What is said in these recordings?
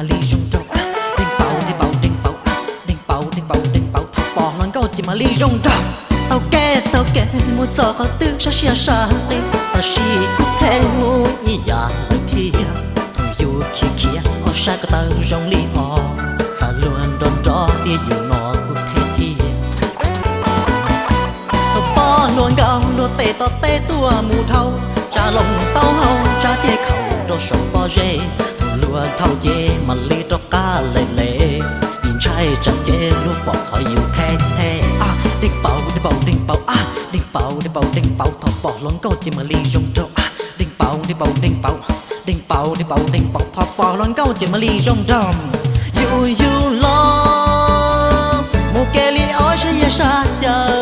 Mas li zoo nraug, deeg pauv, deeg pauv, deeg pauv, deeg pauv, deeg pauv, deeg pauv, thaum pom hluas nkauj ces mam li zoo nraug. Taug kev, taug kev mus txog qhov twg sab siab sab qis, tab sis kuv them mus ib yam lawm thiab. Thaum yus khiav khiav ob sab ko taw zoo li os, xav luag nrov nrov tias yus no kuv them thiab. Thaum pom hluas nkauj luag tes tom teb tuaj mus dhau, tsa loo taub hau tsa ceg khaum rau saum pob zeb. Thaum luag dhau ces mam li rov qab lem lem, vim ntshai tsam ces luag pom qhov yus them them. Deeg pauv, deeg pauv, deeg pauv, deeg pauv, deeg pauv, deeg pauv, thaum pom hluas nkauj ces mam li zoo nraug. Deeg pauv, deeg pauv, deeg pauv, deeg pauv, deeg pauv, deeg pauv, thaum pom hluas nkauj ces mam li zoo nraug. Yus yug los mus kev li ob sab yag sab caw,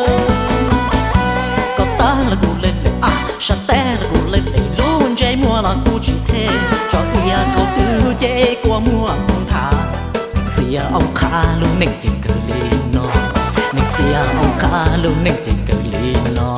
koj tawg los kuv lem lem, sab teb los kuv lem lem, lub ntsej muag los kuv tsis them, tso ib yam qhov twg ces kua muag kuv nthav. Xiam oo qha lub neej ces kawg li no, neeg xiam oo qha lub neej ces kawg li no.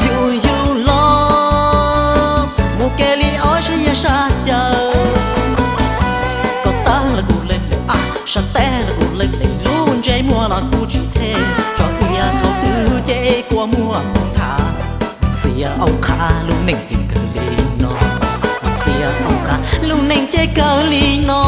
Yus yug los mus kev li ob sab yag sab caw, koj tawg los kuv lem lem, sab teb los kuv lem lem, lub ntsej muag los kuv tsis them, tso ib yam qhov twg ces kua muag kuv nthav. Xiam oo qha lub neej ces kawg li no, xiam oo qha lub neej ces kawg li no.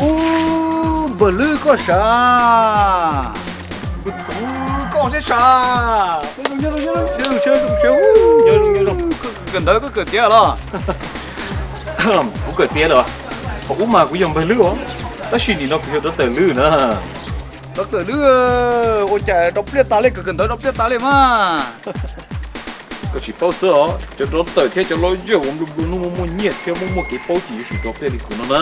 Ub, npawg Lwb koj sav, kuv txov koj sab sav, kawm ntawv koj kawm tiav los? Kuv kawm tiav lawm, thaum ub mas kuv yog npawg Lwb os, tab sis nim no kuv yog rov tawm Lwb na. Rov tawm Lwb, ua cas rov pliaj tas li, kawm kawm ntawv rov pliaj tas li mas. Koj tsis paub xwb os, cov rov tawm thiab cov loj yawg uas nplua nplua nuj muaj muaj nyiaj thiab muaj muaj kev paub ces yuav tsum rov pliaj li kuv no na.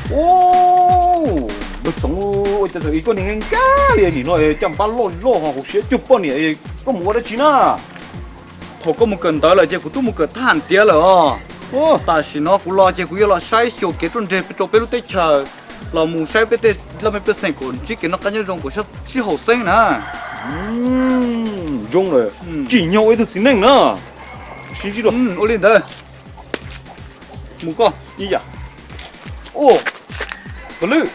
Ub, npawg Txoov, ua cas thaum ub koj niag nkaj li nim no caj npab loj loj ho hauv siab cuag poj niam, koj mus ua dab tsi na? Thaum koj mus kawm ntawv lawm ces kuv twb mus kawm thaj ham tiav lawm os. Tam sim no kuv los ces kuv yuav los saib xyuas kev ruaj ntseg rau peb lub teb chaws, los mus saib peb tej laj mej pej xeem kom ntsib kev noj qab nyob zoo kom sib haum xeeb na. Zoo lawm, tsim nyog ua ib tug txiv neej na. Sib ntsib dua. Ua li ntawd. Mus koj. Ib yam. Ua, Pov Lwj,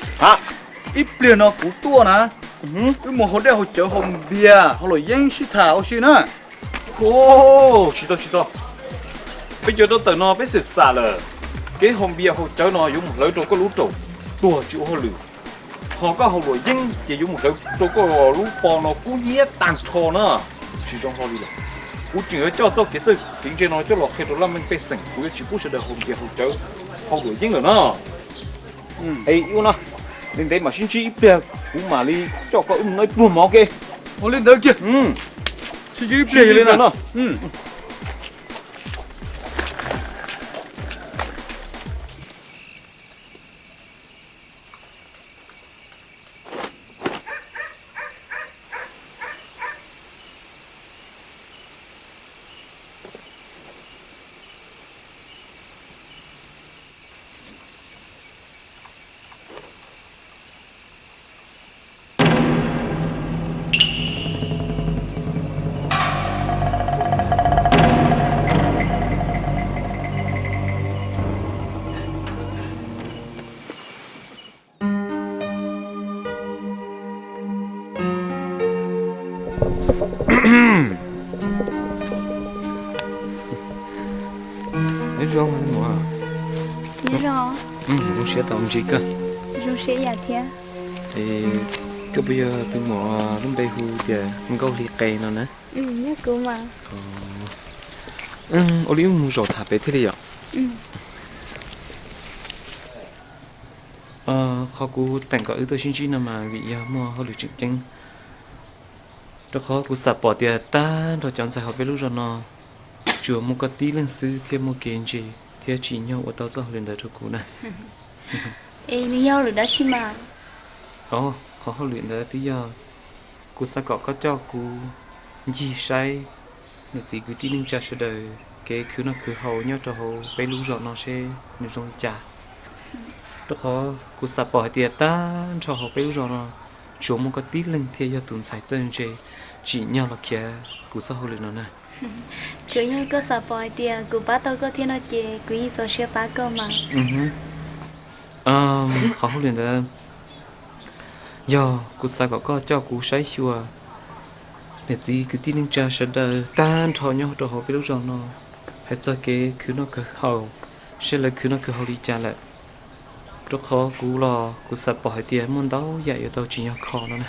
ib pliag no kuv tuaj na, wb mus haus dej haus cawv haus npias haus luam yeeb sib tham ua si na. Tsis tau, tsis tau. Peb cov rov tawm no peb xwm xam lawm, kev haus npias haus cawv no yuav mus hlawv rau koj lub raum tuag tsis ua hauj lwm. Ho koj haus luam yeeb ces yuav mus hlawv rau koj lub pov no kub hnyiab tag nrho na. Tsis zoo hlo li lawm. Kuv tseem yuav coj txoj kev txawj kev ntse no coj los qhia rau laj mej pej xeem, kuv yuav tsis pub sawv daws haus npias haus cawv, haus luam yeeb lawm na. Es ua no, li ntev mam sib ntsib ib pliag, kuv mam li coj koj wb mus noj ib pluag mov ke. Ua li ntawd kiag. Sib ntsib ib pliag li no. Nyob zoo, zoo siab tau ntsib koj. Zoo siab ib yam thiab. Es koj puas yog tus muam lub npe hu tias Nkauj Hli Qe no na? Yog kuv mas. Ua li wb mus zaum tham pem thiaj li yom. Qhov kuv teem kom wb tuaj sib ntsib no mas vim yog muaj hauj lwm tseem ceeb. Rau qhov kuv xav pom tias tag nrho cov ntxhais hauv peb lub zos no tsuas muaj koj tib leeg xwb thiaj muaj kev ntse thiab tsim nyog ua tau txoj hauj lwm ntawd rau kuv na. Es nws yog hauj lwm dab tsi mas? Qhov hauj lwm ntawd twb yog kuv xav kom koj coj kuv ncig saib niam txiv kwv tij neej tsa sawv daws kev khwv noj khwv haus nyob rau hauv peb lub zos no seb nws zoo li cas. Rau qhov kuv xav pom hais tias tag nrho hauv peb lub zos no tsuas muaj koj tib leeg thiaj yog tus ntxhais txawj ntse tsim nyog los khiav kuv txoj hauj lwm no na. Tsuas yog koj xav pom hais tias kuv pab tau koj thiab no ces kuv yeej txaus siab pab koj mas. Qhov hauj lwm ntawd yog kuv xav kom koj coj kuv saib xyuas niam txiv kwv tij neej tsa sawv daws tag nrho nyob rau hauv peb lub zos no, hais txog kev khwv noj khwv haus, seb lawv khwv noj khwv haus li cas lawm. Rau qhov kuv los kuv xav pom hais tias muaj ntau yam yuav tau tsim nyog kho no na.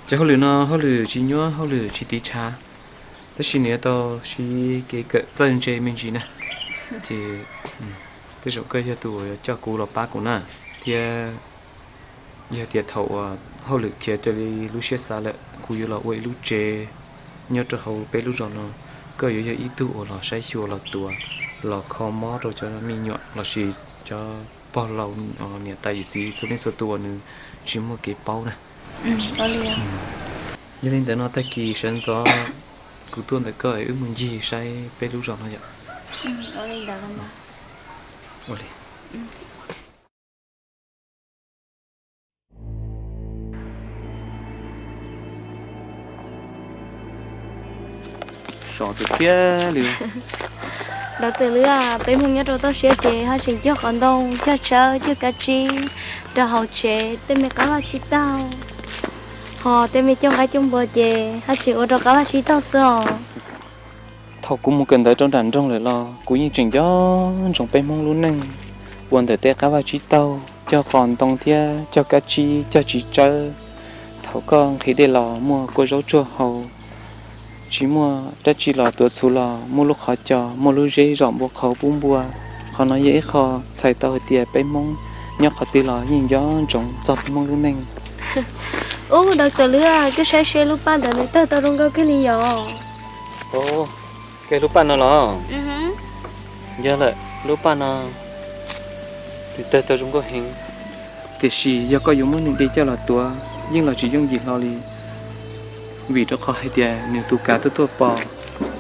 Cov hauj lwm no hauj lwm tsis nyuaj, hauj lwm tsis tiv tshav, tab sis nws yuav tau siv kev kawm txawj ntse me ntsis na. Ces tej zaum koj yog tus uas yuav coj kuv los pab kuv na, thiab yog tias thaum uas hauj lwm khiav raws li lub siab xav lawm kuv yuav los ua ib lub tsev nyob rau hauv peb lub zos no, koj yuav yog ib tug uas los saib xyuas los tuav, los kho mob rau cov me nyuam lossis cov pog laus niam tais yawm txiv txhua leej txhua tus uas nws tsis muaj kev paub na. Yog li ntawd no tag kis sawv ntxov kuv tuaj ntawm koj es wb mus ncig saib peb lub zos no yom. Sov tiag tiag li. Dov Tawm Lwb, peb Hmoob nyob rau toj siab ces haj tseem cog qos ntoo, cog tsawb, cog kab tsib rau hauv tsev, tej me qab vaj tsib taug, ho tej me cooj qaib cooj npua ces haj tseem ua rau qab vaj tsib taug xwb os. Thaum kuv mus kawm ntawv rau nram nroog lawm los kuv yeej tseem nco ntsoov peb Hmoob lub neej ua ntawm tej qab vaj tsib taug, cog qos ntoo thiab cog kab tsib, cog txiv tsawb. Thaum koj nqhis dej los muaj kua zaub tsuag haus, tsis muaj dab tsi los tuav txhuv los muaj lub qhov cos, muaj lub zeb zom npua qhauv pub npua. Qhov no yog ib qho txhais tau hais tias peb Hmoob nyob qhov twg los yeej nco ntsoov txog peb Hmoob lub neej. Ub, Dov Tawm Lwb, koj saib seb lub paj ntawd nws tawg tau zoo nkauj kiag li yom. Koj lub paj no los? Yog lawm, lub paj no nws tawg tau zoo nkauj heev, tiam sis yog koj yuav muab nws de coj los tuav yeej los tsis yooj yim hlo li, vim rau qhov hais tias nws tus kav tuaj tuaj pos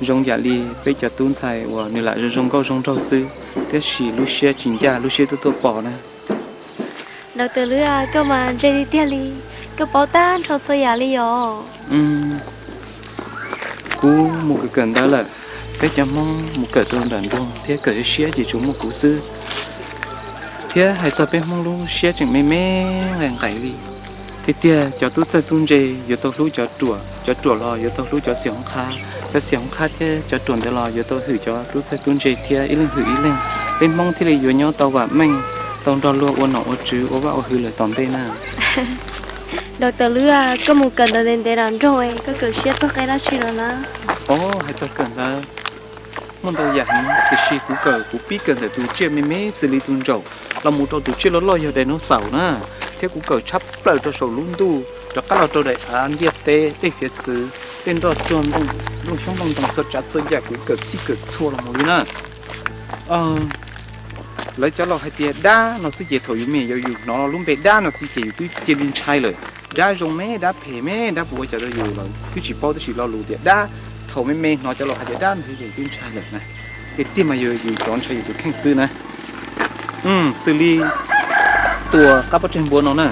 zoo yam li peb cov tub ntxhais uas nws lam zoo zoo nkauj zoo nraug xwb, tiam sis lub siab tsis ncaj, lub siab tuaj tuaj pos na. Dov Tawm Lwb, koj mas ntse tiag tiag li, koj paub tag nrho txhua yam li yom. Kuv mus kawm kawm ntawv lawm, peb cov Hmoob mus kawm rau nram nroog thiab kawm siab ces tsuas muaj kuv xwb. Thiab hais txog peb Hmoob lub siab tseem me me nqaim nqaim li. Tiag tiag cov tub txawj tub ntse yuav tau hlub cov ruam, cov ruam los yuav tau hlub cov xiam hoob qhab, cov xiam hoob qhab thiab cov ruam ntawd los yuav tau hwm cov tub txawj tub ntse thiab ib leeg hwm ib leeg, peb Hmoob thiaj li yuav nyob tau vam meej, tau nrog luag ua nom ua tswv ua vaj ua hwv lawm tom ntej na. Dov Tawm Lwb, koj mus kawm ntawv ntev ntev nram nroog, koj kawm siab txog qe dab tsi los na? Os, hais txog kawm ntawv muaj ntau yam heev, tiam sis kuv kawm kuv pib kawm ntawm tus tsiaj me me xws li tus ntsaum los mus rau tus tsiaj loj loj yog dinosaur na, thiab kuv kawm tshab plaws rau saum lub ntuj rov qab los rau daim av ntiaj teb, dej hiav txwv, dej nroj tsuag, nplooj xyoob nplooj ntoo, txhua tsav txhua yam kuv kawm txhij kawm txhua los mus li na. Lawv cov laus hais tias dab no xwb ces thaum yus me yus hnov lub npe dab no xwb ces yus twb cia li ntshai lawm. Dab zoo me, dab phem me, dab puas ua cas rau yus los twb tsis paub, tab sis lo lus tias dab, thaum me me hnov cov laus hais tias dab no xwb ces twb ntshai lawm na. Tiag tiag mas yus rov ntshai yus tus kheej xwb na. Xws li tus qab pob tseg npua no na,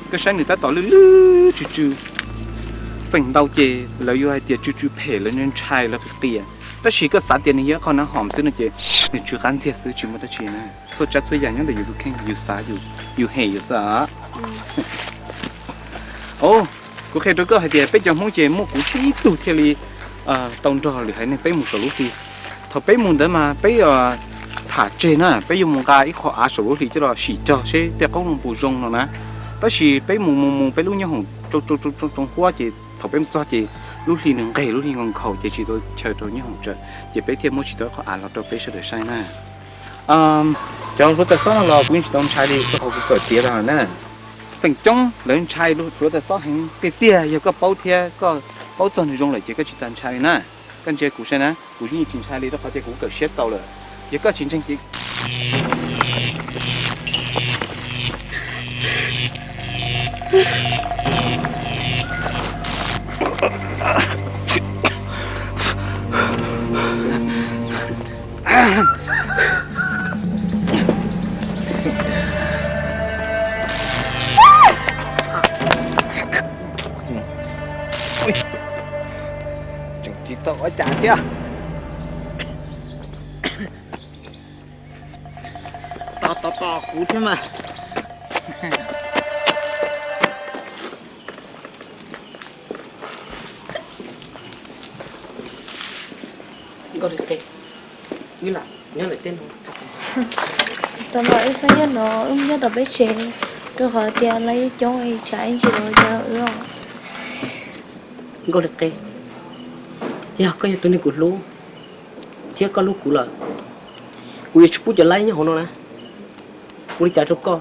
koj saib nws tab tom lwj lwj tsw tsw. Feem ntau ces lawv yuav hais tias tsw tsw phem lawv ntshai lawv qis qias, tab sis koj xav tias nws yog qhov nav hom xwb no ces nws tsw qab ntxiag xwb tsis muaj dab tsi na. Txhua tsav txhua yam nyob ntawm yus tus kheej, yus xav yus hem yus xwb os. Au, kuv qhia rau koj hais tias peb cov Hmoob ces muaj kuv tib tug thiaj li tau nrog lwm haiv neeg peb mus saum lub hli. Thaum peb mus ntawd mas peb tham tseg na, peb yuav mus nqa ib qho av saum lub hli coj los sim cog seb tej qoob loo puas zoo no na. Tab sis peb mus mus mus peb lub nyooj hoom tsoo tsoo huab ces thaum peb mus txog ces lub hli nws nqeg, lub hli nkaus nkaus ces tsis tau chaw rau nyooj hoom tsawm, ces peb thiaj muab tsis tau ib qho av los rau peb sawv daws saib na. Cov hluav taws xob no los kuv yeej tsis tau ntshai li, rau qhov kuv kawm tiav tag lawm na. Feem coob lawv ntshai hluav taws xob heev tiag tiag, yog koj paub thiab koj paub txog nws zoo lawm ces koj tsis tas ntshai li na. Koj ntsia kuv saib na, kuv yeej tsis ntshai li rau qhov tias kuv kawm siab txaus lawm. Yog koj tsis ntseeg ces tseem tsis tau ua cas thiab. Tos tos tos kuv thiab mas. Nkauj Lis Qe, wb lam nyob lawm tej no. Xav mas wb xav nyob no, wb nyob tom peb tsev, rau qhov tias lawv yeej coob es tsam ib ntsis lawv cia wb os. Nkauj Lis Qe, yog koj yog tus neeg kuv hlub thiab koj hlub kuv lawm, kuv yuav tsis pub cov laib nyob hauv no na. Ua li cas rau koj?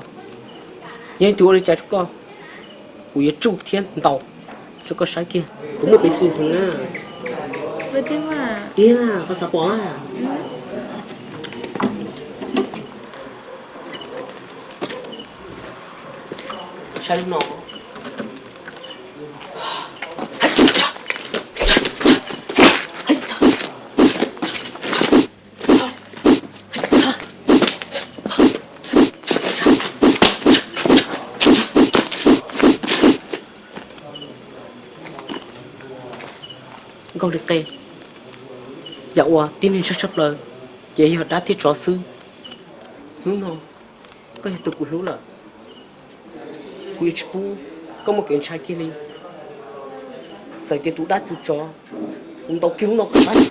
Yog ib tug ua li cas rau koj, kuv yuav tsuj thiab ntaus rau koj saib kiag. Kuv muaj peev xwm heev na. Tiag, koj xav pom na. Saib lub no. Nkauj Lis Qe, yam uas tib neeg ntshai tshaj plaws ces yog dab thiab tsov xwb. Hnub no koj yog tus kuv hlub lawm, kuv yuav tsis pub koj muaj kev ntshai kiag li. Txawm tias tus dab tus tsov, kuv ntaus kiag lub no kom saib.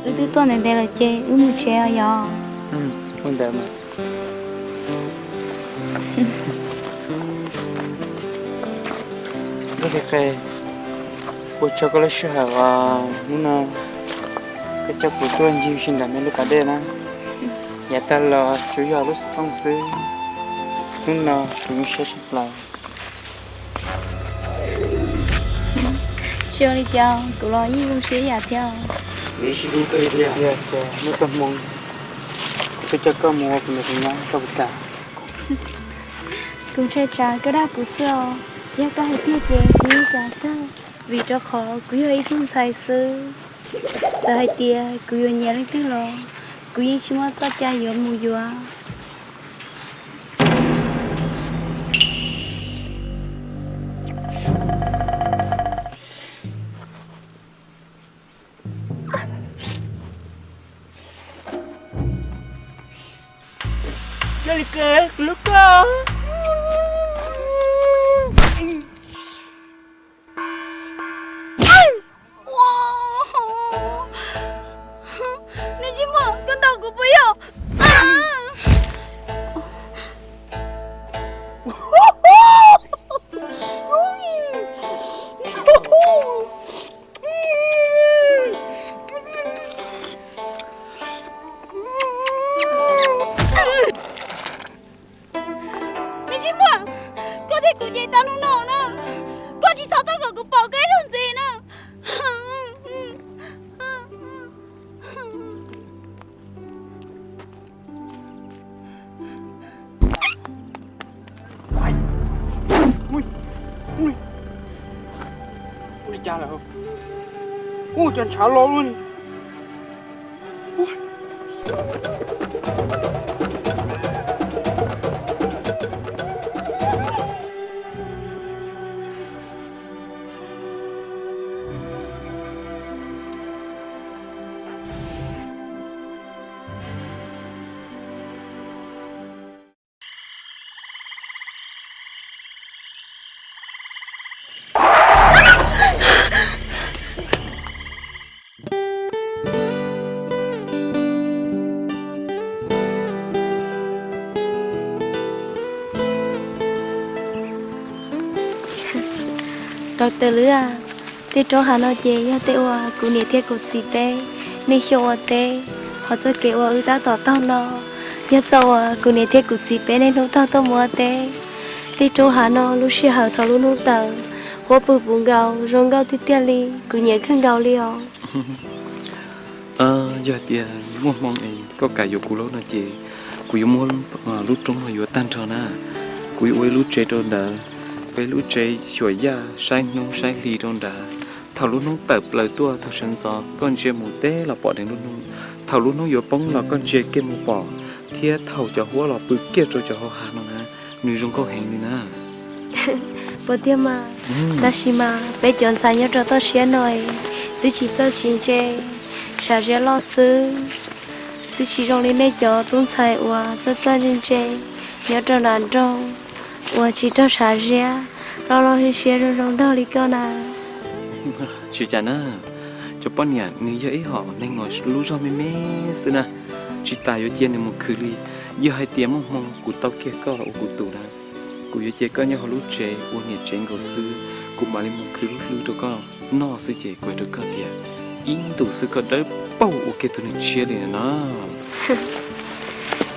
Wb twb tuaj ntev ntev lawm ces wb mus tsev os yog? Ua ntawd mas. Nkauj Lis Qe, ua tsaug koj lub sij hawm uas hnub no koj coj kuv tuaj ncig ua si nram me lub pas dej na. Yav tag los tsuas yog lub xov tooj xwb, hnub no kuv zoo siab tshaj plaws. Tsis ua li cas, kuv los yeej zoo siab ib yam thiab. Yog tias muaj txoj hmoo kuv tuaj coj koj mus ua kuv niam kuv nyab koj puas kam? Kuv ntshai tsam koj dag kuv xwb os. Yog koj hais tiag ces kuv yeej kam kawg, vim rau qhov kuv yog ib tug ntxhais xwb. Txawm hais tias kuv yuav nyiam leej twg los kuv yeej tsis muaj txoj cai yuav mus yuav. Nkauj Lis Qe, kuv hlub koj. Nws tsis muaj, koj ntaus kuv puas yog? Nws tsis muaj, koj thiab kuv ces tau hnub no na, koj tsis txhob tau kom kuv pom koj ib zaug ntxiv na. Ua li cas lawm? Ua cas ntshav los luaj li? Tus lwm, tej roob hav no ces yog tej uas kuv niam thiab kuv txiv peb niaj xyoo ua teb, ho txoj kev uas wb tab tom taug no yog txoj uas kuv niam thiab kuv txiv peb niaj hnub taug tuaj mus ua teb. Tej roob hav no lub sij hawm thaum lub hnub tawm, huab pw puv nkaus zoo nkauj tiag tiag li, kuv nyiam kawg nkaus li os. Yog tias muaj hmoo es koj kam yuav kuv lub no ces kuv yuav muab lub roob no yuav tag nrho na. Kuv yuav ua ib lub tsev rau ntawd, ua ib lub tsev xyuam yaj saib hnub saib hli rau nrad. Thaum lub hnub tawm plaws tuaj thaum sawv ntxov koj ntsia mus teb los pom dheev lub hnub. Thaum lub hnub yuav poob los koj ntsia kiag mus pom, thiab thaum cov huab los pw kiag rau cov hauv hav no na, nws zoo nkauj heev li na. Puas tiag mas? Tab sis mas peb cov ntxhais nyob rau toj siab no twb tsis txawj tsis ntse, sav ziab loj xwb. Twb tsis zoo li nej cov tub ntxhais uas txawj txawj ntse ntse nyob rau nram nroog uas tsis raug sav ziab, loj loj siab siab zoo zoo nraug li koj na. Tsis cas na, cov poj niam nws yog ib hom neeg uas lub zog me me xwb na, tsis tas yuav cia nws mus khwv li. Yog hais tias muaj hmoo kuv tau kiag koj los ua kuv tus na, kuv yuav cia koj nyob hauv lub tsev ua niam tsev nkaus xwb, kuv mam li mus khwv lub hlwb rau koj noj xwb ces kuv hais rau koj tias ib ntus xwb koj dawb paug ua kiag tus neeg tshiab li na.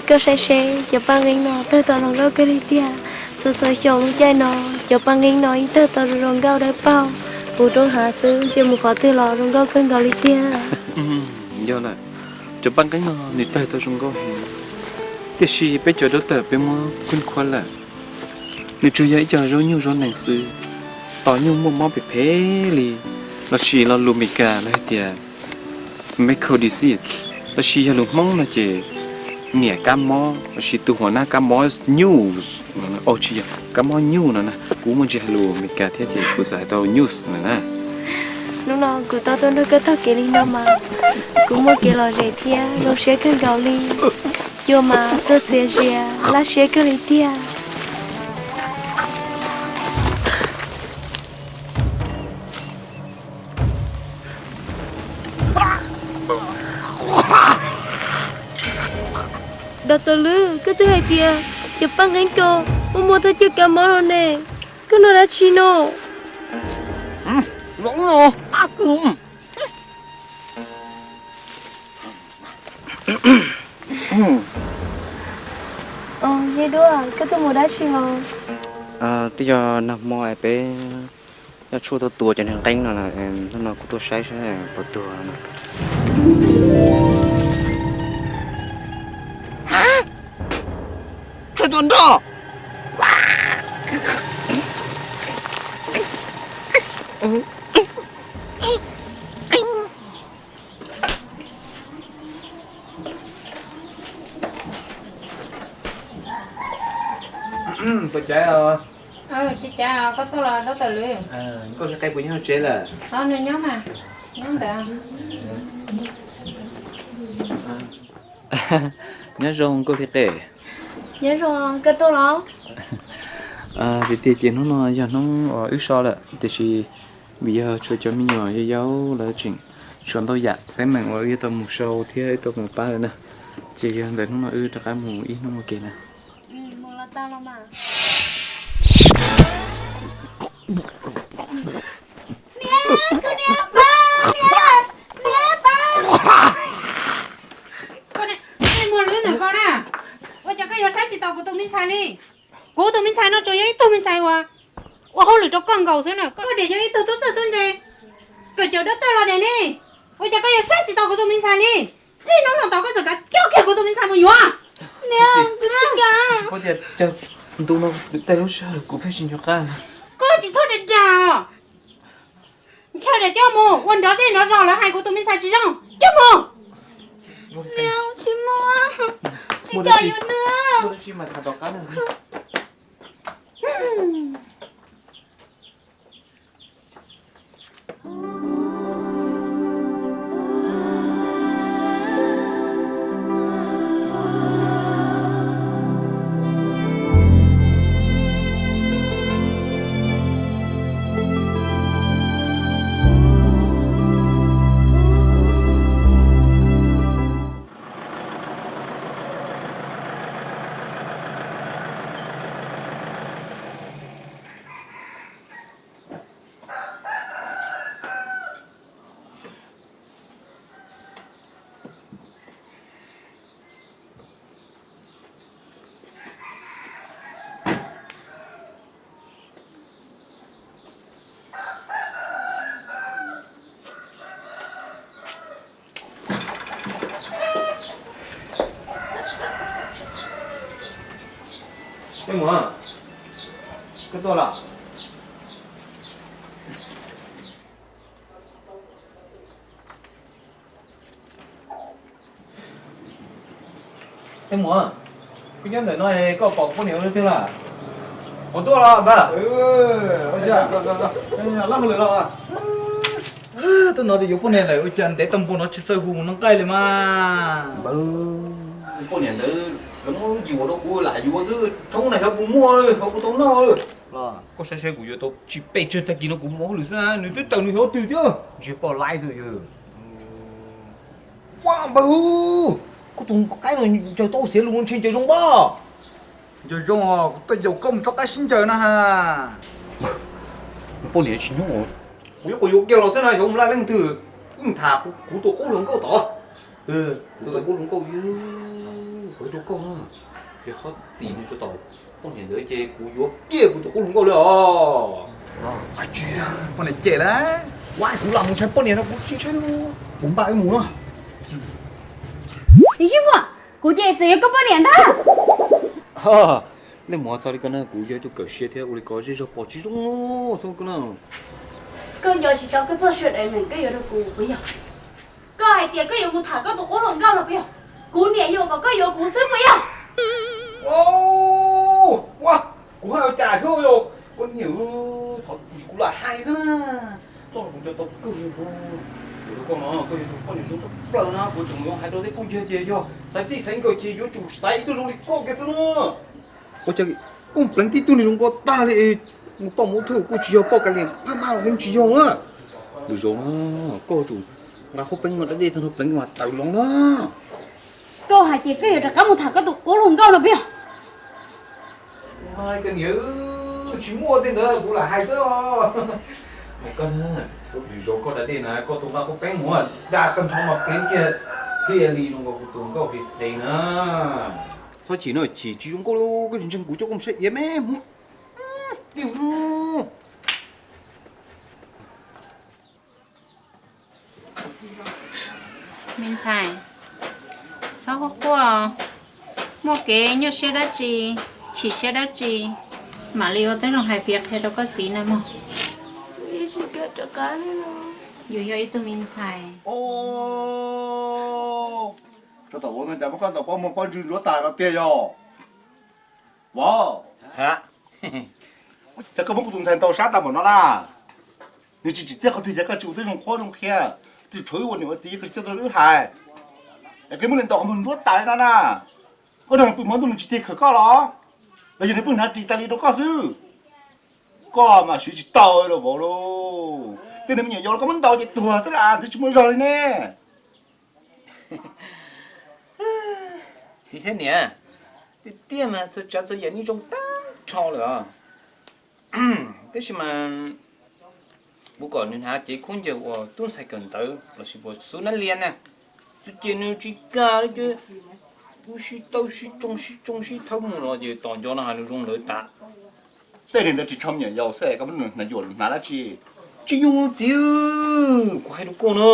Koj saib seb cov paj nqeeb no tawg tau zoo nkauj kawg li tiag. Txhua txhua xyoo lub caij no cov paj nqeeb no yeej tawg tau zoo nkauj dawb paug, puv roob hav xwb ntsia mus qhov twg los zoo nkauj kawg nkaus li tiag. Yog lawm, cov paj nqeeb no nws tawg tau zoo nkauj heev, tiam sis peb cov dab tawm peb muab khwb khuab lawm. Nws tsuas yog ib co zaub nyuj zaub nees xwb, tos nyuj muaj mob phem phem li, los sis lo lus Meskas lawv hais tias medical disease, los sis yog lus Hmoob no ces niam kab mob los sis tus huas nab kab mob nyuj, tsis yog kab mob nyuj no na, kuv muaj ntsis hais lus Meskas thiab ces kuv txawm hais tau news no na. Hnub no kuv tau tuaj nrog koj taug kev li no mas kuv muaj kev lom zem thiab zoo siab kawg nkaus li. Cua mas tuaj txias zias laj siab kawg li tiag. Doctor Lwm, koj twb hais tias cov paj nqeeb ko muaj muaj thaj chaw kab mob no ne, koj noj dab tsi no? Zeb Duab, koj tuaj mus dab tsi los? Twb yog nag hmo es peb nyob tshuaj tuaj tua cov niag nqeeb no, hnub no kuv tuaj saib saib puas tuag no. Tshuaj tua nroj. Puas caiv os? Tsis caiv os, koj tuaj los dab tawm lwm. Nkauj Hli Qe puas nyob hauv tsev lawm? Nws nyob mas, nyob ntawd. Nyob zoo Nkauj Hli Qe. Nyob zoo, koj tuaj los? Tiag tiag ces hnub no yog hnub uas wb so lawm, tiam sis vim yog tshuav cov me nyuam yau yau lawv tseem tshuav ntau yam teeb meem uas wb yuav tau mus sau thiab wb tau mus pab lawm na, ces yog ntawm hnub no wb rov qab mus ib hnub ua ke na. Koj niag muag lwb ntawm koj na, ua cas koj yuav saib tsis taus kuv tus me ntxhais li? Kuv tus me ntxhais no tsuas yog ib tug me ntxhais uas ua hauj lwm rau koj nkaus xwb na, koj niam yog ib tug tub txawj tub ntse, kawm cawm dab tawj los niam ne, ua cas koj yuav saib tsis taus kuv tus me ntxhais li? Txij hnub no tod koj txawm kav coj kiag kuv tus me ntxhais mus yuav. Niam, kuv tsis kam. Ntu no tej lub sij hawm kuv pheej tsis nco qab. Koj tsis txhob dag dag os. Ntshaw daim coj mus ua nrov zej nrov zos, lawv hais kuv tus me ntxhais tsis zoo. Coj mus. Niam, tsis muaj, tsis kam yuav nws. Peb Muas, koj tuaj los? Peb Muas, koj nyob ntawm no koj pom poj niam ua twg lawm? Ua tuaj los npawg. Lab hauj lwm los? Tuaj no ces yuav poj niam lawm, ua cas ntev tag npaum no tsis txawj hu mus noj nqaij li mas. Npawg, poj niam ntawd lawv muab yuam rau kuv lam yuav xwb, tshoob na xyov puas muaj, xyov puas tau noj. Koj saib saib kuv yuav tau tsis pes tsawg tag kis no kuv mus ua hauj lwm xwb na, nws twb tawm nws xyov twg thiab. Ntshe poj laib xwb yog. Ua npawg, koj tus qaib no ncaws tau xiav lus ntshe ncaws zoo pob. Ncaws zoo os, kuv tuaj yaum koj mus tso qaib sib ncaws no ha. Poj niam tsis nyob, kuv yuav qhuav yuav kiag los xwb na, xyov mus laj leej twg, wb tham kuv tus qub hluas nkauj tod. Kuv tus qub hluas nkauj, kuv hais rau koj na, yog txhob tim nws tso tom poj niam ntawd ces kuv yuav kiag kuv tus qub hluas nkauj li os. Poj niam cem lawm, kuv los mus ntshai poj niam no kuv tsis ntshai li, kuv npaj wb mus no. Yij Muas, kuv ces txawm yog koj poj niam ntag. Leej muam, txhob li ko na, kuv yog ib tug kawm siab thiab ua li ko zej zog pom tsis zoo xwb koj na. Koj nco tsis tau koj txoj saw daim meem koj yuav rau kuv puas yog? Koj hais tias koj yuav mus tham koj tus qub hluas nkauj no puas yog? Kuv niam yuam kom koj yuav kuv xwb puas yog? Ua, kuv hais ua cas thiab yog? Koj niam, thov txim kuv lam hais xwb na. Txoj no kuv nco tau kawg li. Kuv rau koj no, koj yog tus poj niam zoo tshaj plaws na, kuv tseem yuav hais rau tej phooj ywg ces yog xaiv txij xaiv nkawm ces yuav tsum xaiv ib tug zoo li koj kiag xwb na. Ua cas kuj pleev tib tug niag zoo nkauj tag li, mus poj mus thuj kuj tsis yog, poj kav liam phaj maj los kuj tsis yog na. Lwm zaus na, koj tsum nqa qhov peev no da dej tag nrho pleev mas tawm los na. Koj hais tias koj yuav rov qab mus tham koj tus qub hluas nkauj no puas yog? Koj niam, tsis muaj tej ntawd kuv lam hais xwb os. Koj, lwm zaus koj da dej na koj tuaj nqa qhov peev mus da tag nrho mas pleev kiag thiaj li zoo nkaus kuv tus nkauj hli qe na. Txhob chim no, chim tsis zoo nkauj li, koj tsis ntseeg kuv coj koj mus saib iav me mus. Me ntxhais, txhob quaj quaj, muaj kev nyuaj siab dab tsi, chim siab dab tsi, mam li ua tib zoo hais piav qhia rau koj txiv na mog. Yus yog ib tug me ntxhais. Tau tom vauv no cas muab koj ntaus pob muag pob ntswg ntsuab tas no tiag yog? Vauv, cas koj muab kuv tus ntxhais ntaus sab tag npaum no na? Nws tsis tsim txiaj qhov twg cas koj tsis ua tib zoo qhuab zoo qhia, tsis tshuav wb ua niam ua txiv koj tsis coj tuaj rau wb hais, es koj muab nws ntaus qhov muag ntsuab tas li no na? Koj nrog nws pw hmo ntuj nws tsis tig khawm koj los? Los yog nws pheej hnav ris tas li rau koj xwb? Koj mas siv tsis tau los vauv lauj. Tej niag me nyuam yaus los koj muab ntaus ces tuag xwb las, twb tsis muaj zog li ne. Txiv thiab niam, tiag tiag mas txhua tsav txhua yam yeej zoo tag nrho lawm os. Tab sis mas kuv kom nws hnav cev khaub ncaws uas tub ntxhais kawm ntawv lossis puas xub nab lias na, txuj ci nws tsis kam li ces kuv sib tawb sib tsoo sib tsoo sib thawb mus los ces tos nco no hais nws zoo lawm tas. Tej niag ntawd tsis tshua me nyuam yaus xwb es koj muab nws hnav yuam lus hnav dab tsi? Tsis nyuaj txiv, kuv hais rau koj na,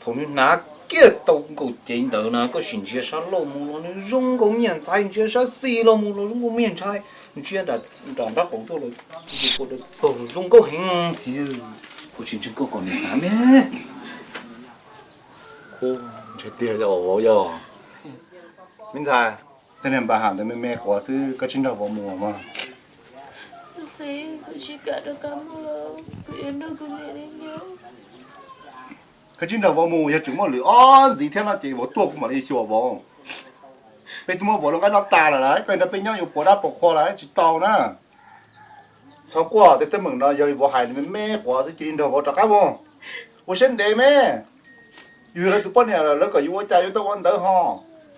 thaum nws hnav kiag tau nkaus cev ntawd na koj sim ntsia sab laug mus los nws zoo nkaus me nyuam ntxhais, ntsia sab xis los mus los zoo nkaus me nyuam ntxhais, ntsia nram nraub qaum tuaj los zoo nkauj heev txiv. Kuv tsis ntseeg koj kom nws hnav me. Ntshai tiag yog vauv yog. Me ntxhais, tej niag npa ham ntawd me me quav xwb, koj tsis nrog vauv mus mog. Koj tsis nrog vauv mus, yog tseem muaj lwm ob ntxiv thiab no ces vauv tuaj kuv mam li xyuas vauv. Peb twb muab vauv lub nqaij noj tas lawm lauj, koj nrog peb nyob yuav puas dab puas qhua lawm tsis tau na. Txhob quaj, tej teeb meem no yog li vauv hais nws me me quav xwb, cia li nrog vauv rov qab mus. Ua siab ntev me, yus yog lawv tus poj niam lawm, lawv kom yus ua cas yuav tau ua ntawd ho.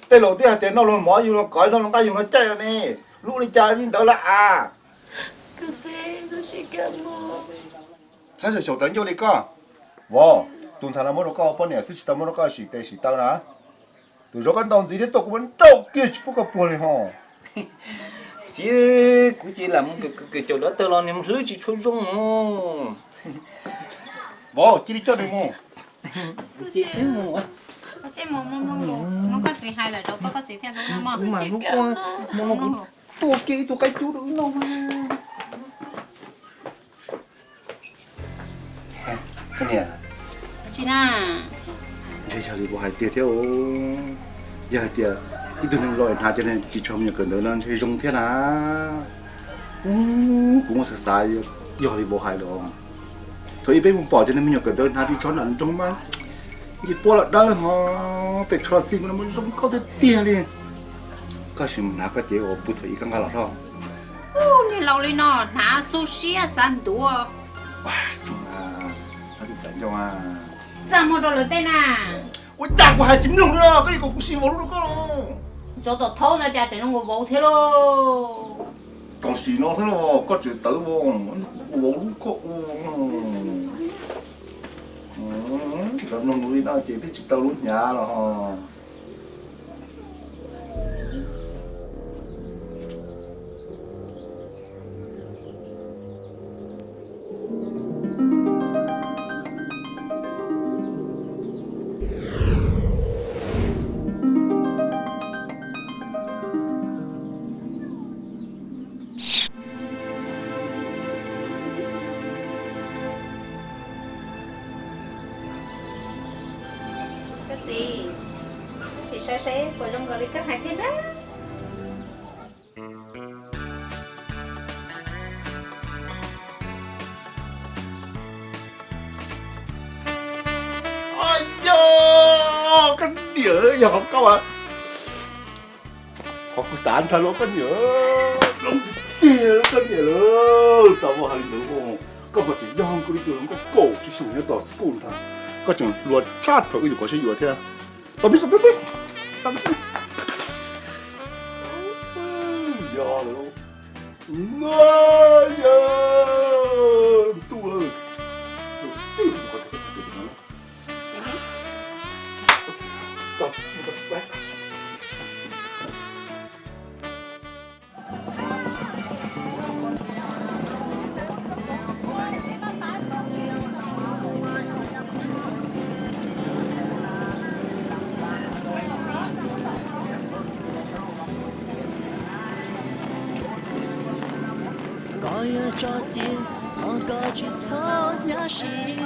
Tej laus twb hais tias noj luag mov yus los kov, noj luag nqaij yus los caij los ne, lub ua li cas li ntawd lawm as. Txhob xyaum xyaum tawv ncauj li koj. Vauv, tus ntxhais no muab rau koj ua poj niam xwb tsis tau muab rau koj sim tes sim taw na. Tus zaum koj ntaus ntxiv thiab tuaj kuv muab nrauj kiag tsis pub koj puag li ho. Txiv, kuv cia lam mus kawm caum dab tawg los nws hlwb tsis tshua zoo. Vauv, cia li coj nws mus. Mus, koj txiv hais lawm rau koj, koj txiv thiaj hlub no mog. Tua kiag ib tug qaib cub rau wb noj. Koj niam, tsis na, ntshe yog li vauv hais tiag thiab. Yog hais tias ib tug neeg los hnav cov ris tsho me nyuam kawm ntawv no ntshe zoo thiab na. Kuv muab xav xav, yog li vauv hais los, thaum ub peb mus pom cov me nyuam kawm ntawv hnav ris tsho nram nroog mas nce puab los dawb ho, tes tsho txij mus no mas zoo nkauj tiag tiag li. Koj sim mus hnav koj cev uas puag thaum ub koj nqa los rau. Niag laus li no hnav xu siab xav ntuav. Txaj muag rau lawv tej na. Ua cas kuv hais tsis mloog li los koj yuav kom kuv sim vauv lub rau koj los? Tsov tom thaub ntawd cas tseem zoo nkaus vauv thiab lauj. Tam sim no thiab los koj tseem tawv vauv, kuv vauv lub koj ua. Txawm mloog li no ces twb tsis tau lub hnyav los ho. Koj txiv, koj txiv saib saib puas zoo nkaus li koj hais thiab na. Yog koj niam, yog koj as. Qhov kuv xav ntag los koj niam, zoo tiag koj niam lawm. Tau muaj hais li ntawd, koj puas tseem yog kuv li tus hluas nkauj kaum tsib xyoos nyob tom school ntag. Koj tseem hluas tshaj thaum wb nyuam qhuav sib yuav thiab. Tau me tso, tau me tso. Yog lawm. Yog ntuj. Koj yuav tso cia, thov koj tsis txhob nyab siv.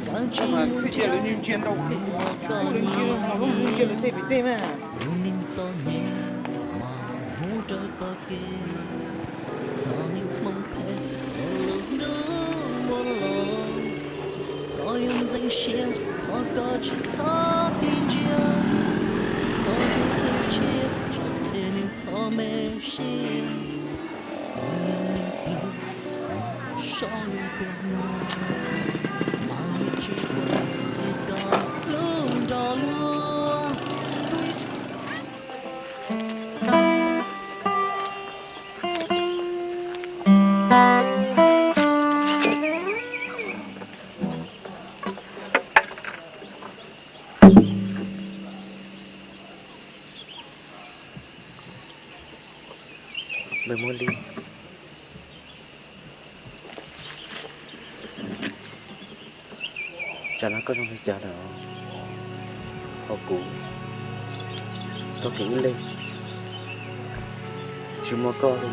Koj tsis mus nrhiav tus uas koj nyiam, tus neeg txom nyem mas mus rau txoj kev. Txom nyem hmoov phem ua lub ntuj muaj los, koj yuav ntxeev siab, thov koj tsis txhob tig ntsia. Koj tus hlub tshiab, tsam ces nws ho me siab. Tus neeg me plug, sob lub kua muag, mas nws tsis quav cia koj hlub nrog luag. Kuv Npawg Muaj Li, tsam no koj zoo li cas lawm? Ho kuv tau kev ib leeg tsis muaj koj li,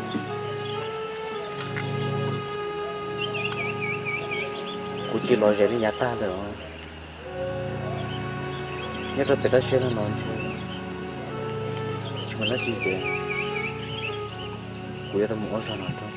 kuv tsis lom zem li yav tag lawm os. Nyob rau pem rab siab no no ntshe tsis muaj dab tsi ces kuv yuav tau mus ua zog no rau.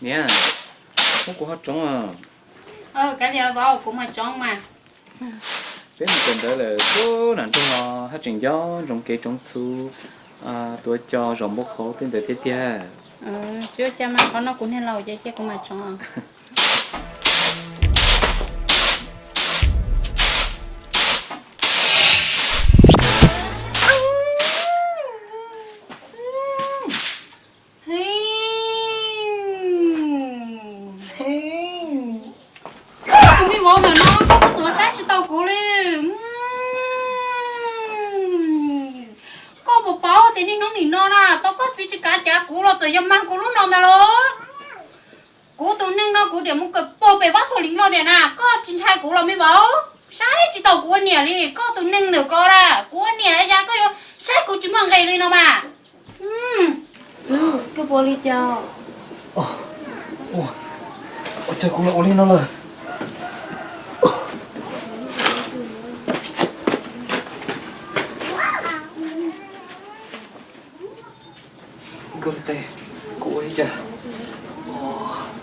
Niam, muab kuv ho tsoov os. Kav liam vauv, kuv mam tsoov mas. Peb mus kawm ntawv lawm, nam nrog haj tseem nco ntsoov kev tsoov txhu, tuav co, zaum npau qhauv tej ntawd thiab tiag. Tsis ua cas mas, qhov no kuv niag laus ces cia kuv mam tsoov. Koj tus me vauv ntawm no, koj txawm saib tsis taus kuv li. Koj puas paub tias niaj hnub nim no na, tau koj txiv tsis kav cav kuv los txawm yog mag kuv lub no ntag los. Kuv tus neeg no kuv diam mus kawm puag pem Vaj Xos Lis Loj diam na, koj tsis ntshai kuv los me vauv? Saib tsis taus kuv ua niam li, koj tus neeg ntawm ko na, kuv ua niam ya koj yuav saib kuv tsis muaj nqis li no mas. Koj puas li cas? Ua cas kuv los ua li no lawm? Nkauj Lis Tes, kuv ua li cas?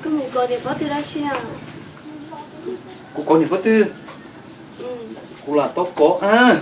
Koj mus kov niam pob tw dab tsi na? Kuv kov niam pob tw? Kuv lam tau kov a.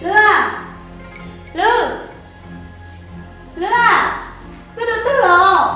Lwm, Lwm, Lwm, koj dua twg los?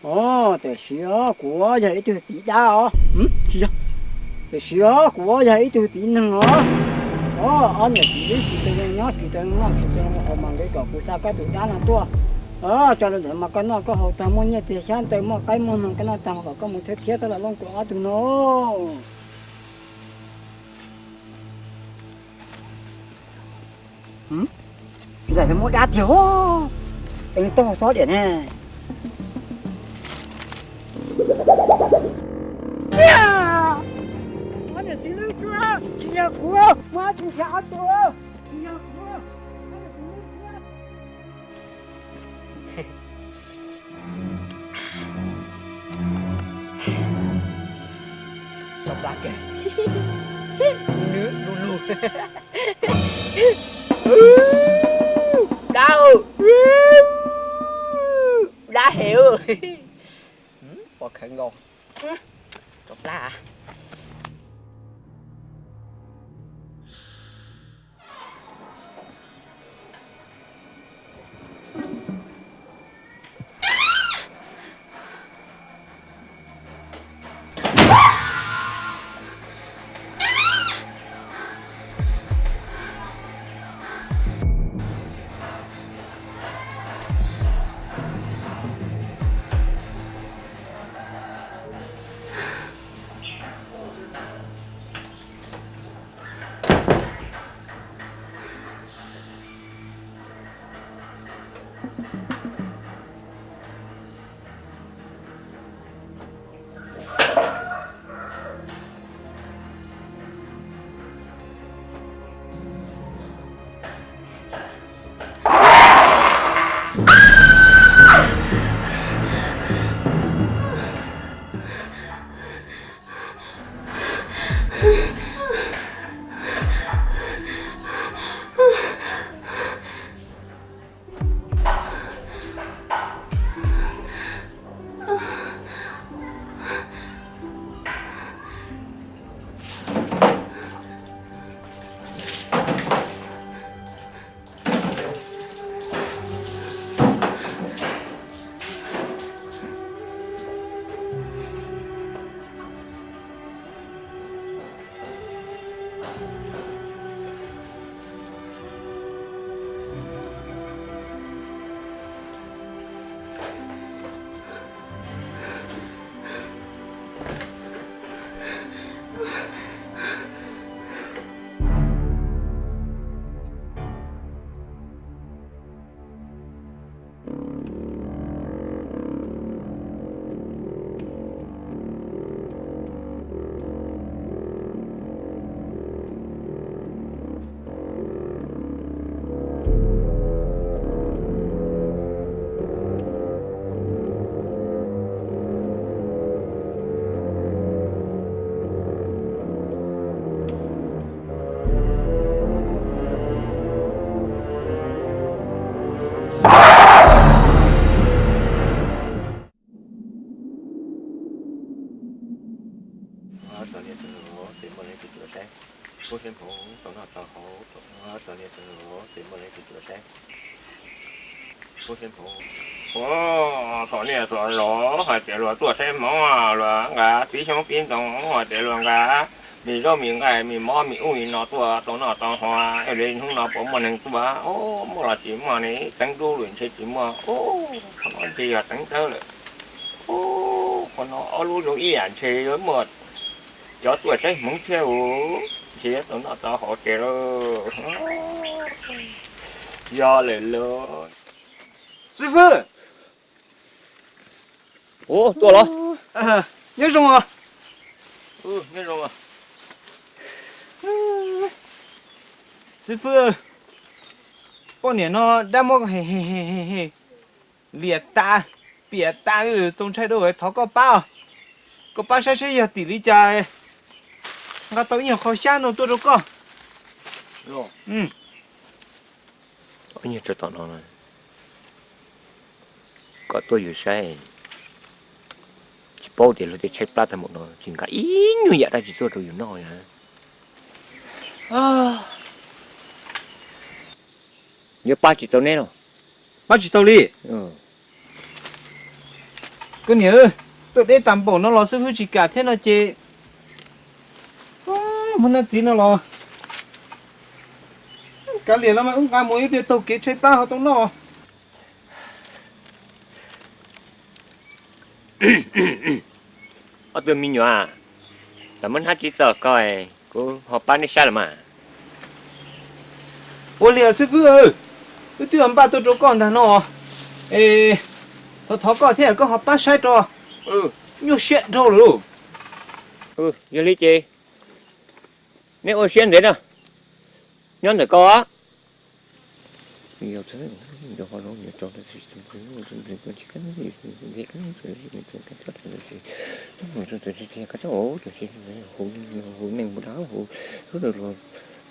Os, tam sim os kuv yog ib tug txiv dab os. Tsis yog, tam sim os kuv yog ib tug txiv neeg os. Os, ob niam txiv twb tsis tau zoo nyob, tsis tau zoo noj, tsis tau zoo haus mas nkawd kom kuv xa koj tus dab no tuaj. Os, tso rau ntawd mas koj noj koj haus tag, muaj nyiaj txiag xyab ntawv, muaj qaib muaj noog koj noj tag mas kom koj mus thiab thiab txhob los looj kuv ob tug no. Zais muab dab tiag, es taug xob diam ne. Tsis yog kuv, muaj dab tsi xya ob tug, tsis yog kuv. Tso plab kawg. Nws du lug. Dab, dab heev. Pom khawv nkaus. Tso plab. Txom nyem txom nyem, pub saib hmoov tau noj tau haus, txom nyem txom nyem, pub saib hmoov, pub saib hmoov. Txom nyem txom nyem hais tias luag tuaj saib hmoov, luag nqa tib xyoob tib ntoo hais tias luag nqa me zaub me nqaij me mov me ub me no tuaj tau noj tau haus, yog li hnub no puas muaj neeg tuaj? Muaj los tsis muaj ne, teev dub lawm ntshe tsis muaj. Qhov no ntshe yog teev dawb lawm. Qhov no ob lub zoo ib yam ntshe yuav muaj cov tuaj saib hmoov thiab, ntshe yuav tau noj tau haus ces lawm. Yog lawm lauj. Xib fwb. Ua, tuaj los? Nyob zoo os. Xib fwb, poj niam no dab muab koj hem hem hem hem hem liam tas, piam tas li, txaus ntshai dua, thov koj pab os. Koj pab saib saib yog tim li cas, nqa tau ib nyuag qho xyab no tuaj rau koj. Ib nyuag tsawg tom no, kom tuaj yus saib. Tsis paub tias luag tej tshaib plab tag npaum no tsis nqa ib nyuag yam dab tsi tuaj rau yus noj na. Yuav pab tsis tau neb los? Pab tsis tau li. Koj niam, tuaj deb tas npaum no los xib fwb tsis kam thiab no ces, muab nab txiv no los kav liam los mas wb nqa mus ib pliag taug kev tshaib plab ho tau noj. Ob tug me nyuam, los muab hnab txiv txo koj, kuv ho pab neb saib los mas. Ua li xib fwb, wb twb npaj tuaj rau koj ntag no, es thov thov koj thiab koj ho pab saib rau, nyuaj siab dhau lawm lauj. Yog li ces neb ua siab ntev na, nyob ntawm koj. Hu neeg hu dab hu,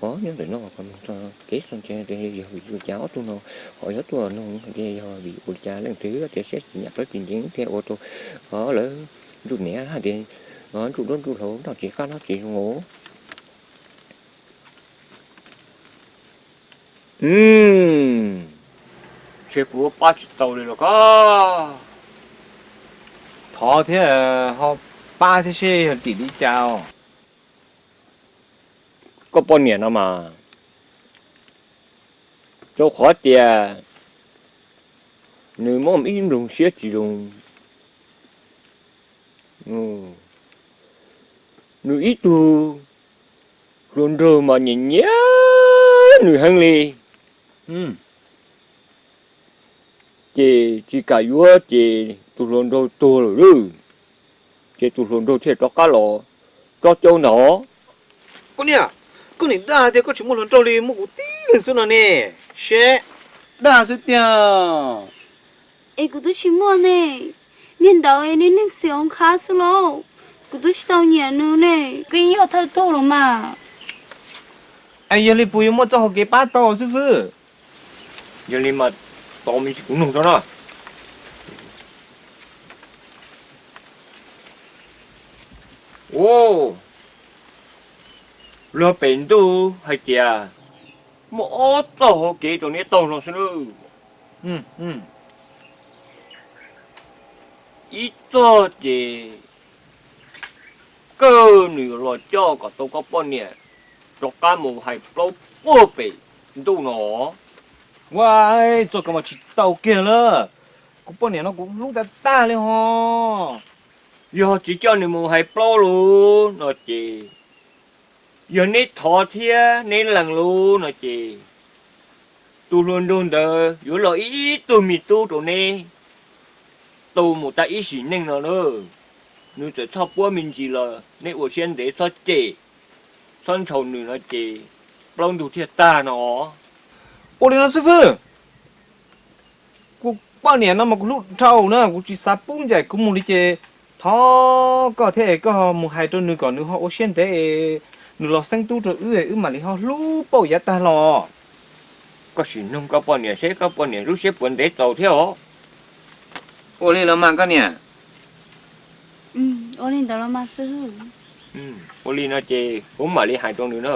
hu nyob ntawm no, kev xav ntshe yog vim ua cas ob tug no ho yuav tuaj nug tias yog vim ua li cas leej twg tias siab tsis nyiam plaub tsis ncees thiaj ua rau lawv ntsuj niam hais tias ntsuj duab ntsuj hlauv noj tsis qab noj tsis zoo os. Ntshe kuv pab tsis tau li los koj. Thov thiab ho pab thiab seb yog tim li cas os. Koj poj niam no mas, rau qhov tias nws muaj ib nploog siab tsis zoo. Nws ib tug hluas nraug mas nyiam nyiam nws heev li. Ces tsis kam yuav ces tus hluas nraug tuag lawm lauj. Ces tus hluas nraug thiaj rov qab los tsob caub ntag. Koj niam, koj niam dag tias koj tsis muaj hluas nraug li, muaj kuv tib leeg xwb no ne. Seb, dag xwb tiag. Es kuv twb tsis muaj ne. Niag ntawd es niag neeg xiam hauv qhab xwb lauj. Kuv twb tsis tau nyiam nws ne. Koj yog thawj tug los mas. Es yog li puas yuav muaj txoj hau kev pab tau xib fwb? Yog li mas tos me ntsis kuv nug tso na. Ua, luag pem ntuj hais tias Muaj ob txoj hauv kev rau neb taug no xwb nawb. Ib txoj ces kawg nws los coj kom tau koj poj niam rov qab mus hais plaub puag pem ntuj no. Ua, txoj koj mas tsis tau kiag lawm. Kuv poj niam no kuv hlub tag tag li ho. Yog tsis coj nws mus hais plaub lawm no ces, yog neb thov thiab neb lees lawm no ces, tus hluas nraug ntawd yuav los ib tug me tub rau neb tau mus tag ib sim neej no na. Nws txawm txhob puab me ntsis los neb ua siab ntev txhob cem, txhob ntshaus nws no ces plaub ntug thiaj tag no. Ua li no xwb fwj. Kuv poj niam no mas kuv hlub dhau na, kuv tsis xav pub ncaim kuv mus li ces thov koj thiab es koj mus hais rau nws kom nws ho ua siab ntev es nws los xeeb tub rau wb es wb mam li ho hlub pauj yav tag los. Koj sim noog koj poj niam seb koj poj niam lub siab puas ntev txaus thiab os. Ua li los mas koj niam. Ua li ntawd los mas xwb. Ua li no ces kuv mam li hais rau nws na.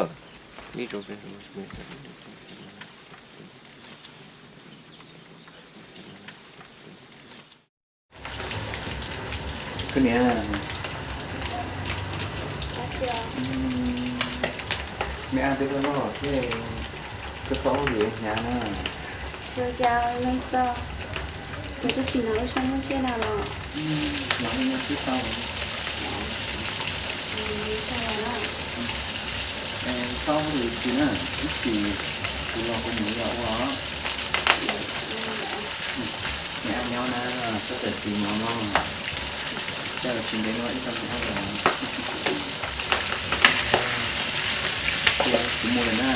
Koj niam, me ab twb tuaj noj thiab, koj txhob ua lwm hnyav na. Tsis ua cas, leej txog, kuv twb tsis hnov lub suab muaj siab na los. Los ua nyob twb tau. Txhob ua lwm tsis na, ib chim kuv los kuv mus los ua. Niam nyob na, koj txawm txiv nyob no, koj tsis ntev no ib tag kuv los, kuv mus lawm na.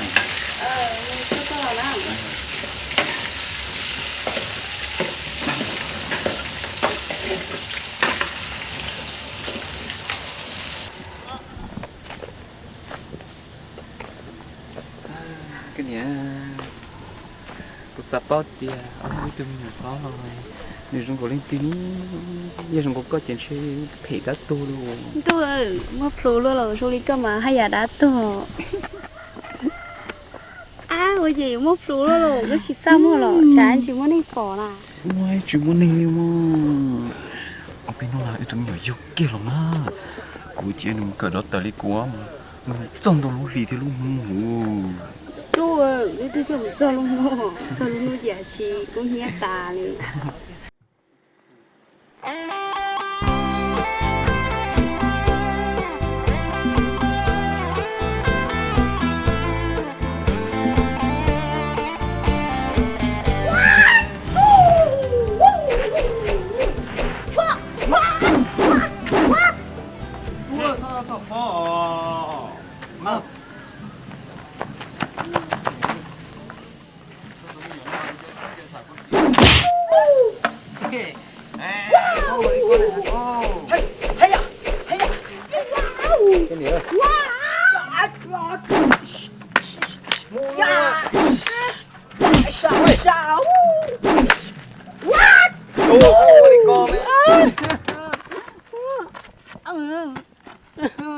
Koj niam, kuv xav paub tias ob hnub ib tug me nyuam hlob los nws zoo nkaus leej twg ne, yog zoo nkaus koj ces ntshe phem dab tuag lauj. Ntuj, muaj plhus luaj los zoo li koj mas haj yam dab tuag. Ab, ua ces yuav muaj plhus luaj los koj tsis txaj muag los tsam tsis muaj neeg pom na. Ua tsis muaj neeg li mas. Ob peb hnub no wb tus me nyuam yug kiag los na, kuv cia nws mus kawm dov tawm li kuv, nws txog ntau lub hli thiab lub hnub huv. Tub, wb twb coj mus txog lub hnub, txog lub hnub ces tsis kub hnyiab tas li.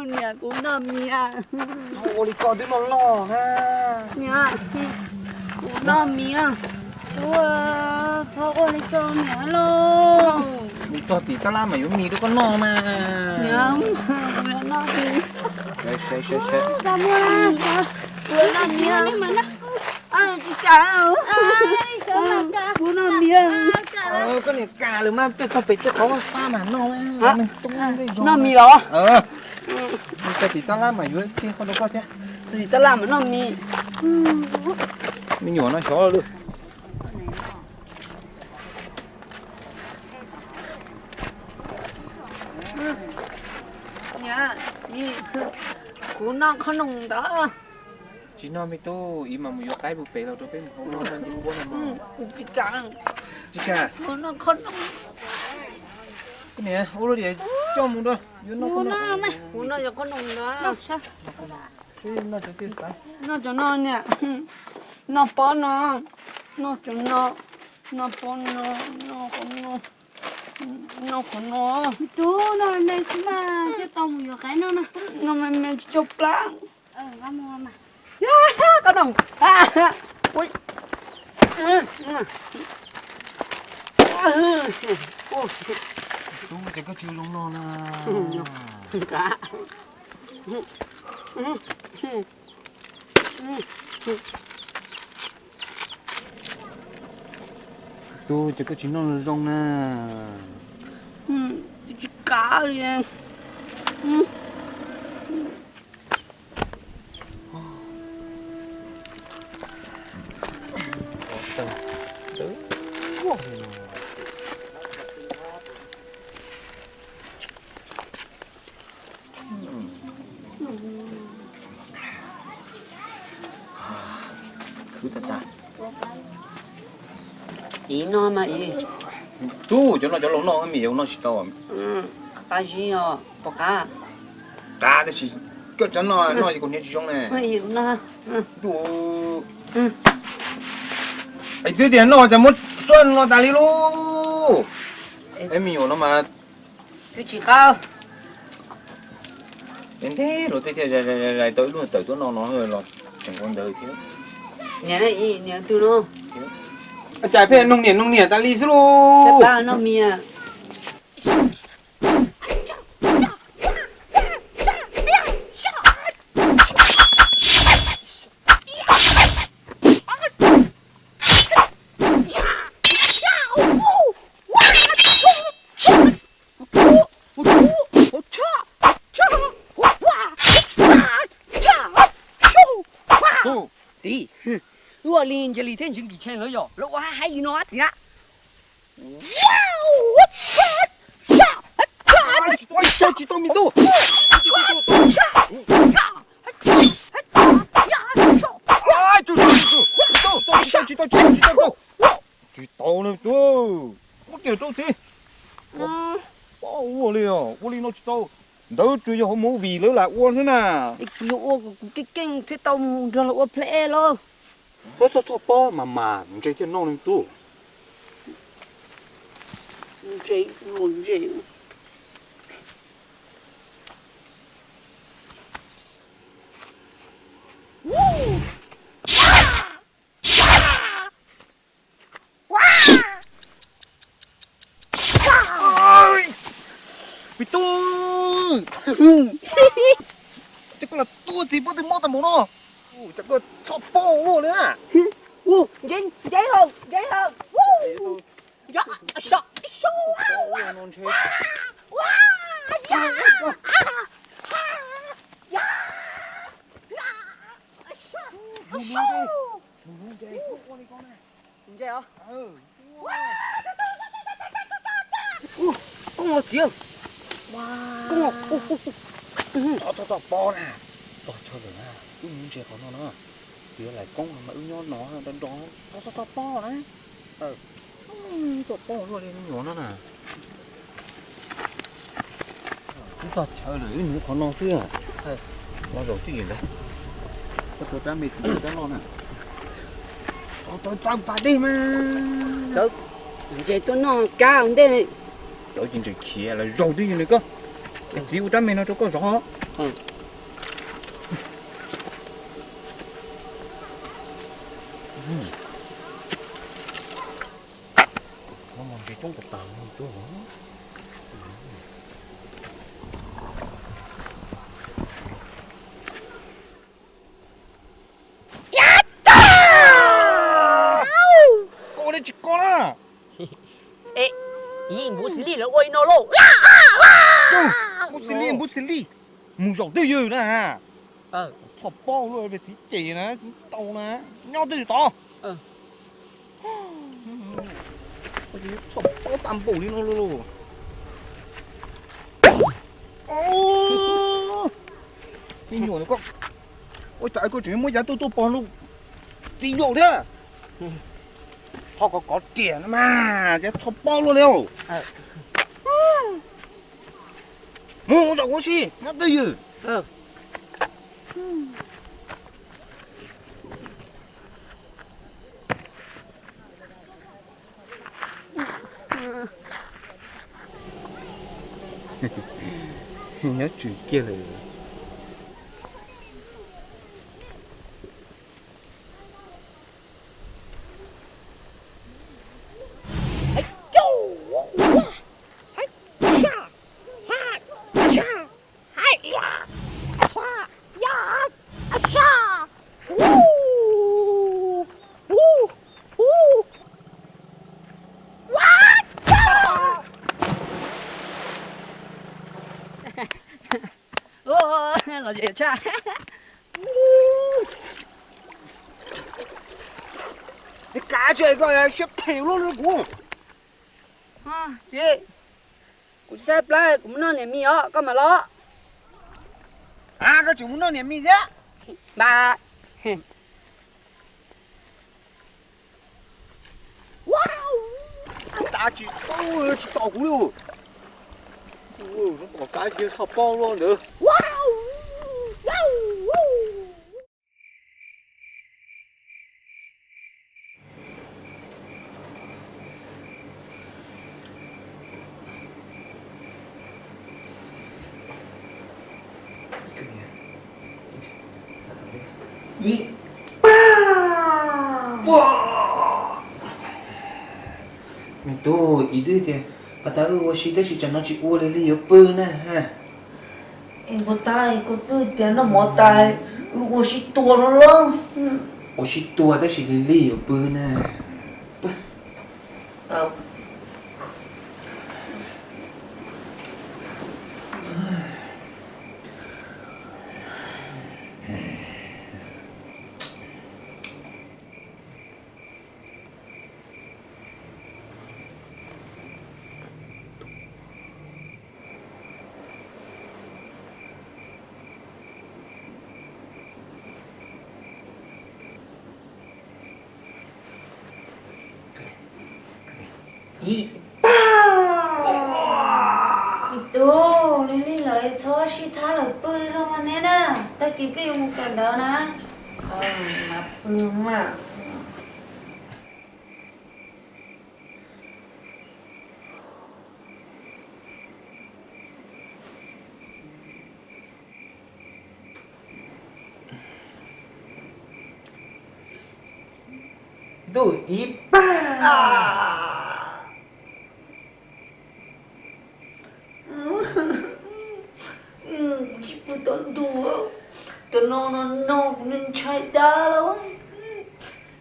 Niam, kuv noj mis. Txhob ua li koj twb loj loj na. Niam, kuv noj mis. Tub, txhob ua li koj niam lauj. Mus txog tim tab lab mas yuav mis rau koj noj mas. Niam, kuv yuav noj mis. Kuv yuav noj mis. Tsis kam. Kuv noj mis. Koj niam kam lawm mas peb txog pem tej qhov vaj fab mas noj. Noj mis los? Txog tim tab lab mas yuav kiag qhov rau koj thiab. Txog tim tab lab mas noj mis. Me nyuam no xyov lawm. Niam, kuv noj qhob noom ntawd. Tsis noj me tub, ib mas mus yuav qaib puag pem los rau peb mus hau noj tag nrho kuv no. Tsis kam. Tsis kam. Kuv noj qhob noom. Koj niam, ua lub diam coj mus rau yuav noj. Kuv noj cov qhob noom ntawd. Noj cov no niam. Noj pob no. Noj cov no. Noj pob no. Noj qhob no. Noj qhob no. Tub, noj me me xwb mas, coj tau mus yuav qaib noj na. Noj me me tsis tsau plab. Tub, ces koj tsis zoo no na. Tub, ces koj tsis noj zoo na. Tsis kav li. Khwv tag tag. Ib no mas ib. Tub, cov no cov laus noj, me nyuam yaus noj tsis tau. Qab zib os, pom qab. Qab tab sis koj tsav noj, noj kuv hniav tsis zoo ne. Tub, es twb tias noj cas muab xuab no tas li lauj. Es me nyuam no mas twb tsis qab. Ntev ntev luag tej thiaj zais zais tau ib lub tawm tuaj noj no los tseem ua ntawd thiab. Niam, niam twg no? Cas pheej noog niam noog niam tas li xwb lauj. Noj mias. Txiv, wb ua li ntsia li thiab ntsia nkim tshee lawm yog lawv ua hais li no txiv na. Tsis tau me tub. Tsis tau, tsis tau, tsis tau, tsis tau. Tsis tau na tub. Ua tiag tub txiv. Pob ua li os, ua li no tsis tau. Ntawd tsuas yog hauv movie lawv lam ua xwb na. Es kuv yuav ua kom kuv keej keej thiaj tau mus nrog lawv ua play lauj. Txhob txhob pob mas mas ntse thiaj noj li tub. Ntse, ntse. Pis tub, ces koj los tua txiv pob twg mob tag npaum no. Ces koj txhob pob luaj li na. Ntse, ntse hawm, ntse hawm. Ntse os. Koob txiv. Koob. Txhob txhob pob na. Txog chaw lawm na, wb mus ntsia qhov no na. Txiv lais koob no mas wb nyob no nrov nrov, txhob txhob pob na. Txhob pob luaj li me nyuam no na. Wb txog chaw lawm wb mus qhov no xwb. Los zaum twj ywm ntawd. Koj tua rab me txiv tua rab loj na. Tawv tawv pas dej mas. Txawm ntses tuaj noj kab ua ntej. Tawv ces ntses khiav los zaum twj ywm ntawd koj. Es txiv ua rab me no rau koj zov. Ntses coob tas tas tuaj. Koj ua dab tsi koj na? Yim npub xis lij lawv ua li no lauj. Npub xis lij, npub xis lij. Mus zaum twj ywm na. Txhob pob luaj, txiv ces na, tau na, nyob twj ywm tod. Txhob pob tag npaum li no lauj. Me nyuam koj, ua cas koj tseem muab yav tuaj tuaj pog lub txiv yau thiab. Thov kov kov riam no mas, ces txhob pob luaj li. Mus ua zaum ua si nyob twj ywm. Nyob tswm kiag lawm. Tshaj. Kav tsis hais koj siab phem luaj li kuv. Txiv, kuv tsis saib plab, kuv mus noj niam mis os, koj mam los. Koj tseem mus noj niam mis thiab. Npam. Kav tsis, tsis tau kuv li. Tom kav cia tshaj pob luaj ntawd. Ib pab. Me tub, ib twb tias pas tas wb ua si tab sis tsam no tsis ua li li yuav pw na. Es puas tas koj twb tias noj mov tas wb ua sib tua no los? Ua sib tua tab sis li li yuav pw na. Ib pab. Ib tug li li lawm txhob sib thab lawm pw zoo mas neb na, tag kis peb yuav mus kawm ntawv na. Mas pw mas. Ntuj ib pab. Kuv tsis pw tau ntuj, tam no no no kuv ntshai dab lawm.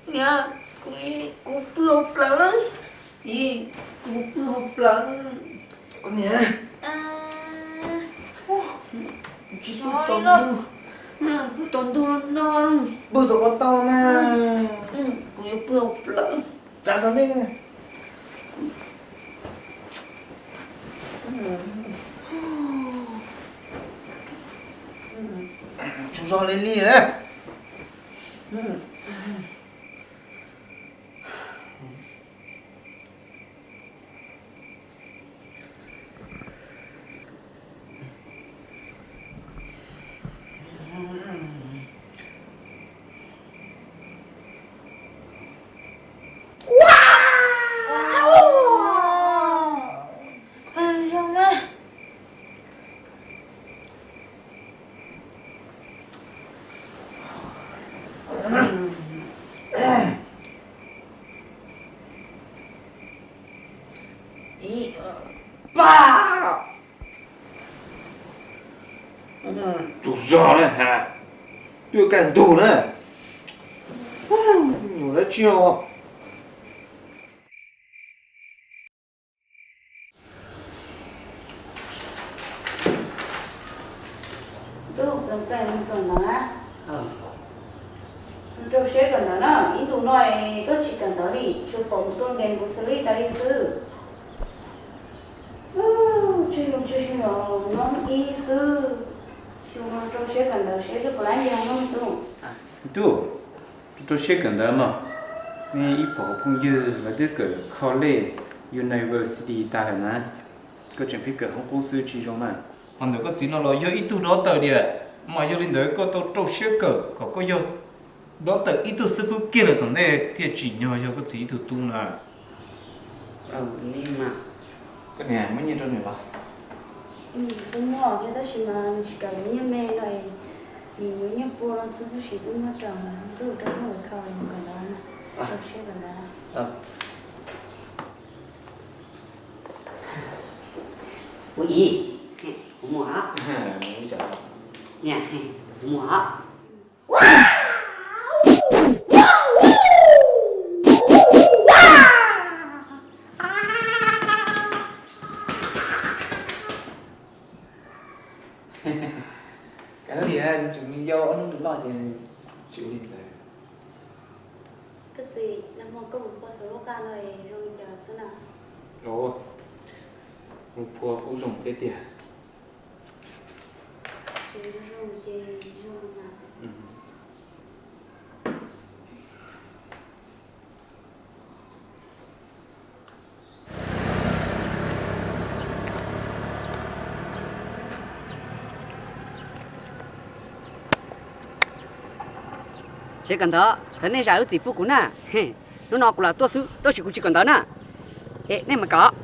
Niam, kuv, kuv pw hauv plawv. Kuv pw hauv plawv. Koj niam, tsis pw tau ntuj, pw tau ntuj no no, pw tau ko tau na. Kuv yuav pw hauv plawv. Tsav rau nej. Tsaug zog li li na. Ib, pab. Tsaug zog na has, twb kaj ntug na. Nyuam dab tsi os. Ntuj, tus pej mus kawm ntawv na. Mus rau siab kawm ntawv na, ib ntus no es koj tsis kawm ntawv li, tsuas pom mus tuaj nkees kuv xws li tas li xwb. Tswj yus tswj yus los nyob ib xwb, yus mus rau siab kawm ntawv seb puas laib nce hauv ntuj. Ntuj, rau siab kawm ntawv mog, nej ib pom phooj ywg lawv twb kawm college, university tas lawm na, koj tseem pheej kawm hoob qub xwb tsis zoo na. Ho ntawm koj txiv no los yog ib tug dob tawm diam, mas yog li ntawd koj tau rau siab kawm kom koj yog dob tawm ib tug xib fwb kiag lawm tom ntej thiaj tsim nyog yog koj txiv ib tug tub na. Koj niam muab nyiaj rau nws los? Kuv muab thiab tab sis mas nws tsis kam yuav nyiaj me no, nws yuav nyiaj pua no xwb tab sis kuv muab rau ntuj rau ntuj khau mus kawm ntawv, rau siab kawm ntawv. Ua ib, kuv muab, kuv muab. Kav liam, Yau ob hnub nws loj ces tsis ua li ntawd. Koj txiv, nag hmo koj mus pw saum lub qab no zoo li cas xwb na? Ua, mus pw ub zoo thiab tiag. Tsis zoo ces zoo mas. Tsis kawm ntawv, thov nej zam lub txim pub kuv na. Hnub no kuv lam tuaj xwb, tab sis kuv tsis kawm ntawv na. Es nej mam kawm.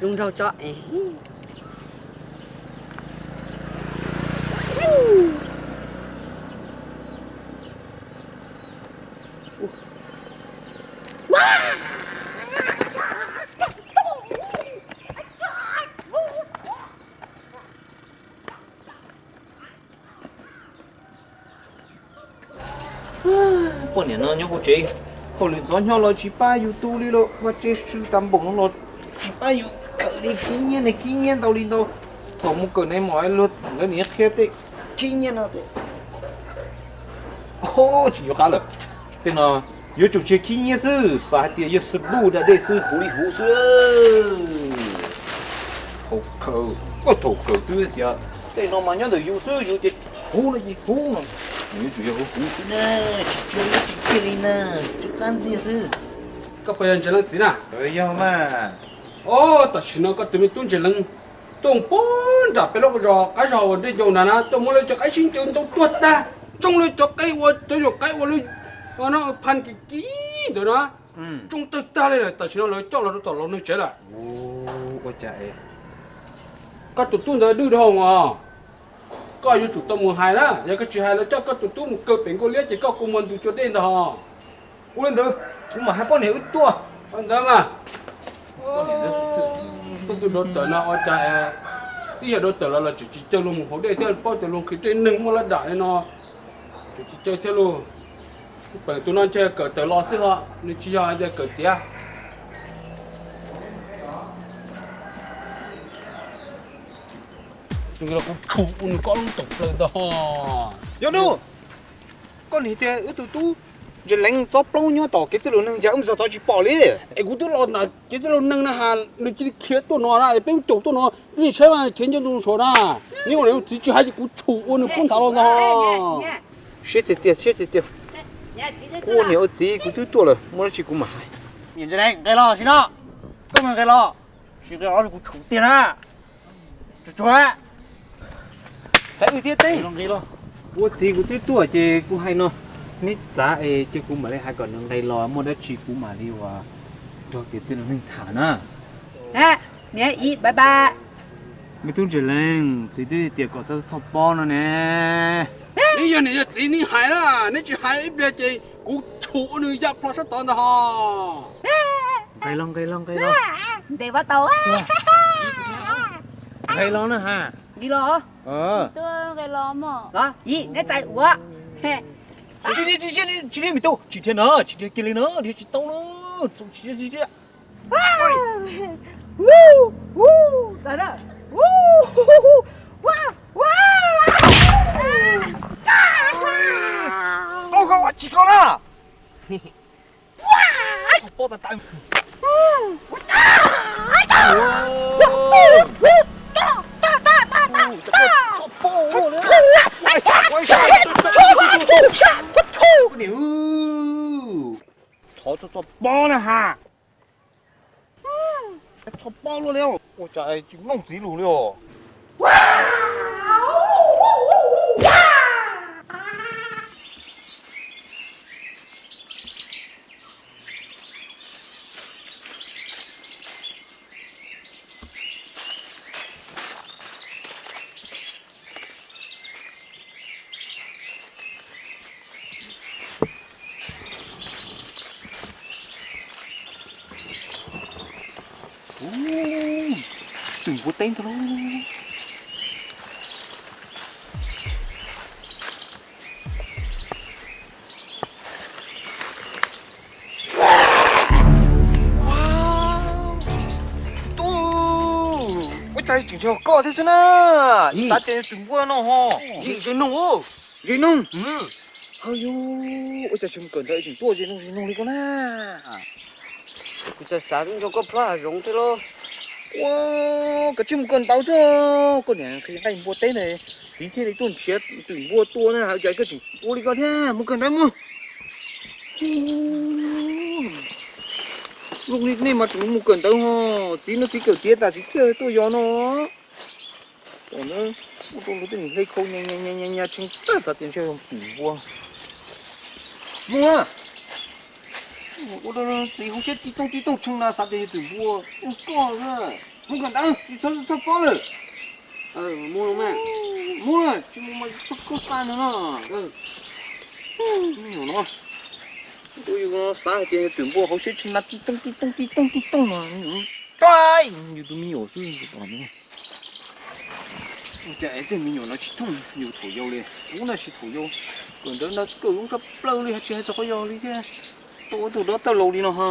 Zoo nraug tso. Poj niam no nyob hauv tsev, hauj lwm ntxov nyob los tsis pab yus tu li lauj, vaj tse swb tas npaum no los tsis pab yus kawm li, khib nyiab ne khib nyiab ntau li ntau. Thaum mus kawm ne mos luag nkawd nim qhia tej khib nyiab no. Tsis yuav qab lawm. Tej no yuav tsum tsis khib nyiab xwb, xav hais tias yog xwb npuj da dej xwb, huv li huv xwb. Thaum kawm, thaum kawm twb tias tej no mas nyob ntawm yus xwb, yus ces huv no ces huv no, nws yuav tsum yog huv huv xwb na, tsis tsis tsis kiag li na, tsis qab ntxiag xwb. Koj puas yog Ntses Leej txiv na? Yog mas. Os, tam sim no koj tus me tub Ntses Leej tuaj puag nram peb lub zos qab zos uas ncej ncau nrad na, tuaj muab lawv cov qaib sib ncaws ntau tuag tag, tsoo lawv cov qaib ua cov nyuam qaib ua lawv phaj kiv kiv ntawd na, tsoo tawg tag li lawm. Tam sim no lawv coj los rau tom laus neeg tsev lawm. Ua cas koj tus tub ntawd dwb dhau os. Koj yuav tsum tau mus hais na, yog koj tsis hais lawv coj koj tus tub mus kaw pem nkuaj liab ces koj kua muag ntu cua dej ntag hos. Ua li ntawd, kuv mam hais poj niam wb tuaj. Ua li ntawd mas, koj tus dau tawm no ua cas twb yog dau tawm los los tseem tsis caw luag mus haus dej thiab, paub tias luag nqhis dej neeg muaj lab dam li no, tseem tsis caw thiab lauj. Xub peem tus no ntshe kawm tawm los xwb ho, nws tsis yog hais tias kawm tiav. Kuv tshum ua nws kob lub toom plaws ntag ho. Yog nub, koj nim tias wb tus tub Ntses Leej txob plaub nyob tom kev txwj laus neeg, cas wb mus txog tod tsis pom li? Es kuv twb los ntawm kev txwj laus neeg na has, nws cia li khiav tuaj no na, peb mus caum tuaj no, nej saib mas khiav nco ntsoov saud na. Neb ua niam ua txiv tsis hais ces kuv tshum ua nws poob nthav los ntag ho. Siab tiag tiag, siab tiag tiag. Kuv ua niam ua txiv kuv twb tuaj lawm, muaj dab tsi kuv mam hais. Niam Ntses Leej, nqis los sim no. Koj nqis los, tsis nqis los kuv tshum tiag na. Tsuag tsuag, xav wb thiab teb. Ua txiv kuv twb tuaj ces kuv hais no, neb txav es cia kuv mam li hais kom nws nqis los, muaj dab tsi kuv mam li uas nrog kev txwj laus neeg tham na. Niam Ib, bye bye. Me tub Ntses Leej, txiv twb tias kom txhob txhob pob no ne. Neb yog niam yog txiv neb hais na, neb tsis hais ib pliag ces kuv tshum ua nws ya plho sab tod ntag ho. Nqis los, nqis los, nqis los. Ntes vaj tau. Nqis los na ha. Nqis los. Los, yim neb txais ua. Tsis, tsis, tsis, tsis, tsis, me tub, tsis dhia no, tsis dhia kiag li no, dhia tsis tau no. Tsis dhia, tsis dhia. Tsis koj na. Pob tas tas. Thov txhob txhob pob na ha. Txhob pob luaj li, ua cas tsis mloog txiv lus li os. Twm npua teb ntag lauj. Tseem ntshe koj thiab xwb na. Xav tias tus npua no ho. Ze noog, ze noog. Hawb yus, ua cas tsis mus kawm ntawv tseem tuaj ze noog ze noog li koj na. Kuv xav xav twb nrog koj plob hav zoov thiab lauj. Ua, koj tsis mus kawm ntawv xwb, koj niam qhia nqaij npua teb na, txiv thiaj li tuaj nrhiav twm npua tua na, hais cas koj tseem ua li ko thiab, mus kawm ntawv mus. Zoo li nej mas tseem mus kawm ntawv ho, txiv no txiv kawm tiav tas txiv thiaj tuaj yos no. Tom ntawd ua rau luag tej niag hle khau nyas nyas nyas nyas tshee tag xav tias ntshe twm npua. Mus a, ua rau txiv hauv siab tib tooj tib tooj tshee no xav tias yog twm npua. Koj mus kawm ntawv, tsis txhob txhob pob lawm. Mus, mus tsis mus mas txhob koj xa nws no. Me nyuam no, ua yus xav hais tias yog twm npua hauv siab tshee na tib tooj tib tooj tib tooj tib tooj no. Yus tus me nyuam xwb. Cas es tej me nyuam no tsis thooj yus thaum yau li, kuv tab sis thaum yau kawm ntawv ntawd kawm zoo tshaj plaws li, tsis hais txog qhov yog li thiab, tau ua tug dob tawj laus li no ha.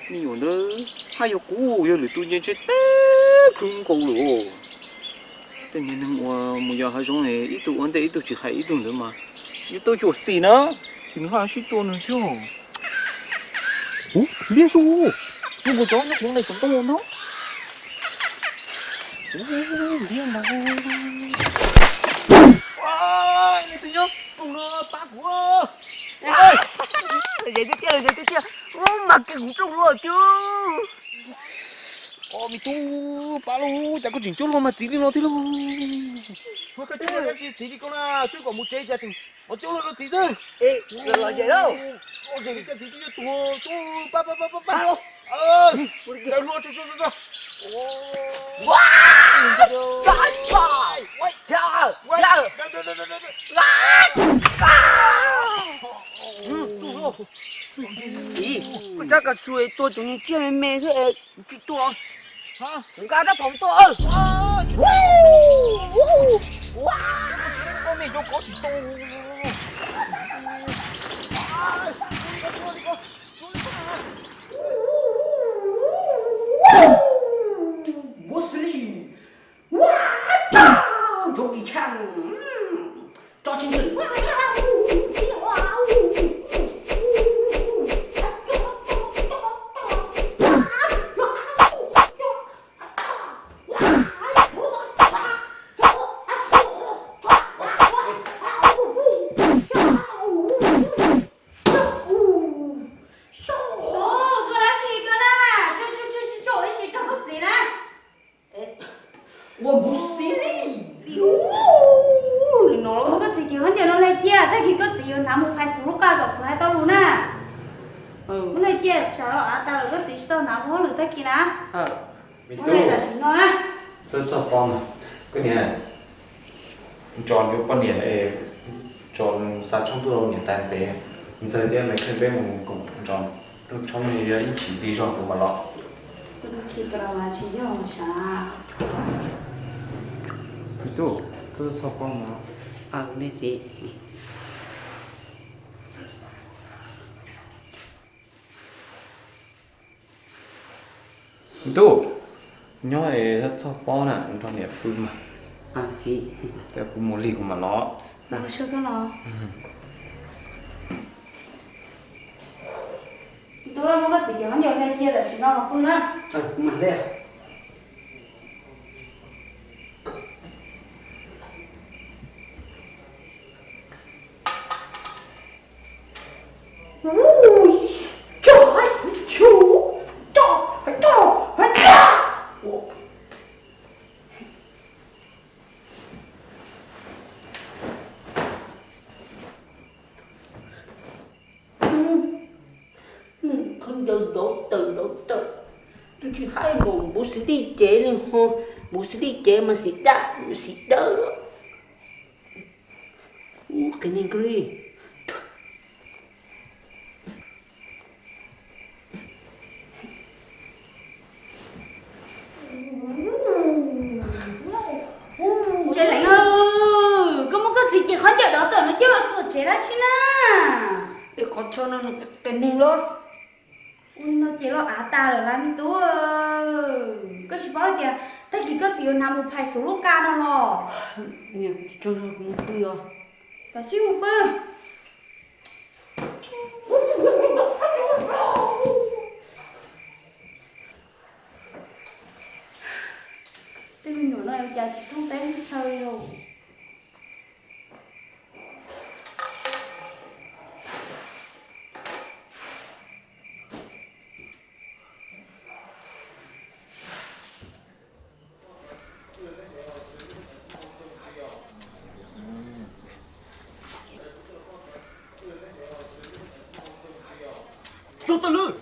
Me nyuam ntawd haj yog kuv, yog lwm tus ces ntshe teb khwv nkaus lawm. Tej niag neeg uas mus yos hav zoov ib tug ua ntej ib tug tsis hais ib tug ntawd mas yuav tau xyuam xim na, ces nws haj sib tua nws thiab. Ub, liab su, zoo nkaus cov nyob hauv ntawm cov ntoo no. Ub, liab ntag. Tus nyob tus no pab kuv. Zes twb tiag, zes twb tiag. Ub, mas kiag kuv rooj luaj tiag. Os, me tub, pab lauj, cas koj tseem cuab luag mas txiv li no thiab lauj. Koj cuab luag dab tsi txiv li koj na, twb kom mus tsev cas tseem mus cuab luag rau txiv xwb. Los zes lauj. Los zes li cas txiv twb yuav tuag, pab pab pab pab. Daws luag tso tso tso. Koj tsab kav xu es tua tus niag tsiaj me me xwb es tsis tua. Kuv nqa rab phom tuaj. Koj me cov kov tsis tau. Npua xws li, ua, tso, nroo li tshaj, tso tsis ntswg. Koj dab tsi koj na, tso tso tso tso ib ce rau koj txiv na. Ua npua xws li, li no los koj txiv ces khaub ncaws no hle cia, tag kis koj txiv yuav hnav mus phais Xus lub qab kom Xus hais tau lus na. Muab hle cia, tsam los av tas lawm koj txiv tsis tau hnav mus hauj lwm tag kis na. Muab hle tam sim no na. Txhob txhob pob mas, koj niam, tso ncuav poj niam, tso xa tshoob tuaj rau niam tais ntev, ntxawg thiab me kheej peb mus koom nrog rooj tshoob yog ib chim nti zog kuv mam los. Me tub, txhob txhob pob mas. Me txiv. Me tub, nyob es txhob pob na, nrog niam pw mas. Txiv, kuv mus lig kuv mam los. Tub, muab koj txiv cov khaub ncaws hle cia tam sim no los pw na. Kuv mam hle. Khaub ncaws dov tawm dov tawm, twb tsis hais mus npua xws li cev li ho, npua xws li cev mas xim daj xim dawb. Qhia neeg kawg li. Ntse Leev, koj muab koj txiv ces khaub ncaws dov tawm no coj los txuam tsev dab tsi na? Es qhov chaw no qhia neeg los? Ua li no ces loj av tas lawm las me tub. Koj tsis paub tias tag kis koj txiv yuav hnav mus phais xuv lub qa no los? Niam, tso kuv mus pw os. Tam sim mus pw. Tej me nyuam no ua cas tsis thooj teb chaw li lauj. Tub Tawj Lwm,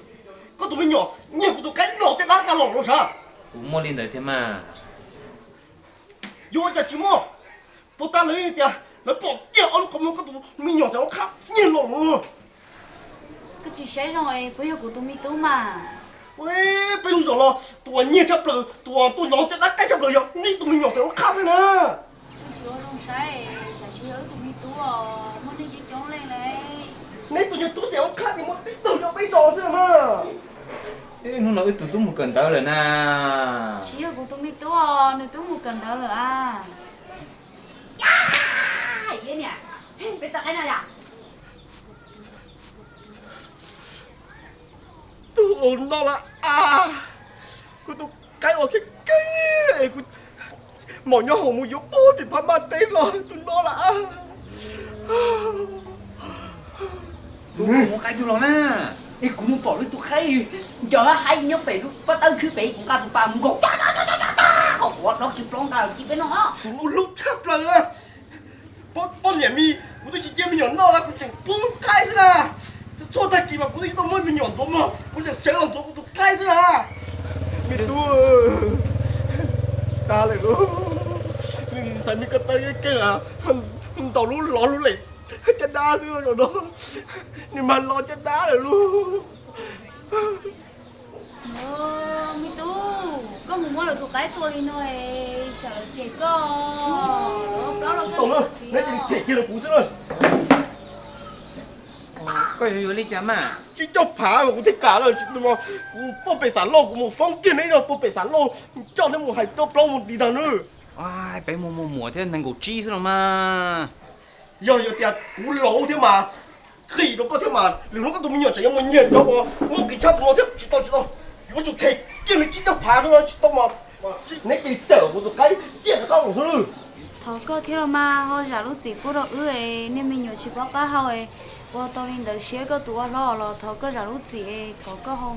koj tus me nyuam nyiag kuv tus qaib los caj dab tag los los sav. Kuv muaj li ntawd thiab mas. Yuav ua cas tsis muaj? Puas tas lawv tias lawv pom kiag ob lub qhov muag koj tus me nyuam xeem Hoob Qhab nyiag los lawm. Koj tsis saib zoo es puas yog kuv tus me tub mas? Peb lub zos los tus uas nyiag tshaj plaws, tus uas tuaj los caj dab qaib tshaj plaws yog neb tus me nyuam xeem Hoob Qhab xwb na. Koj tsis ua zoo saib, tsam tsis yog wb tus me tub os, muaj neeg coob coob leej lauj. Neb tus me tub xeem Hoob Qhab ces muaj tib tug nyob peb zos xwb na. Hnub no wb tus tub mus kawm ntawv lawm na. Tsis yog kuv tus me tub os, nws twb mus kawm ntawv lawm a. Peb tau qaib no yom? Tus no las as, kuv tus qaib uas kheej kheej es kuv mam nyob hoom mus yuav puag tim Phab Maj teb los tus no las as. Tus mus qaib twg los na? Es kuv mus pom lub tus qaib nco haib nyob pem lub pob tawb khwb pem, kuv nqa tus pas mus nkaum, qhov quav dob kiag plaub nqa ci peb no. Kuv hlub tshaj plaws. Poj niam me, kuv twb tsis cia me nyuam noj las, kuv tseem pub qaib xwb na. Txhua tag kis mas kuv twb tsis tau muaj me nyuam ntxuav mog, kuv tseem sawv los ntxuav kuv tus qaib xwb na. Me tub, tag lawm lauj. Ntxhais me ko taw keej keej, ntaus lub lov lub lem caj dab xwb no, nws mas los caj dab lawm lauj. Me tub, koj mus muab lawv tus qaib tua li no es tsam lawv cem koj. Lawv plaub los tsis tau na, neb cia li them kiag rau kuv xwb na. Koj yuav yuav li cas mas? Tsib caug phav mas kuv thiaj kam lawm, tsis tas kuv puag pem Xam Lauj, kuv mus foob kiag neb rau puag pem Xam Lauj, coj neb mus hais rau plaub mus tiv tag na. Peb muaj muaj muam thiab nees nkaum tsib xwb no mas. Yog yog tias kuv laus thiab mas, qhia rau koj thiab mas, lwm hnub koj tus me nyuam tseem yuav mus nyiag cov uas muaj nqis tshaj tus no thiab tsis tau tsis tau. Yuav tsum them kiag li tsib caug phav xwb no tsis tau mas. Neb cia li cawm kuv tus qaib ciaj rov qab los xwb. Thov koj thiab los mas, ho zam lub txim pub rau wb es, nej me nyuam tsis paub qab hau es, ua tau li ntawd siab koj tus ua hlob los thov koj zam lub txim es thov koj ho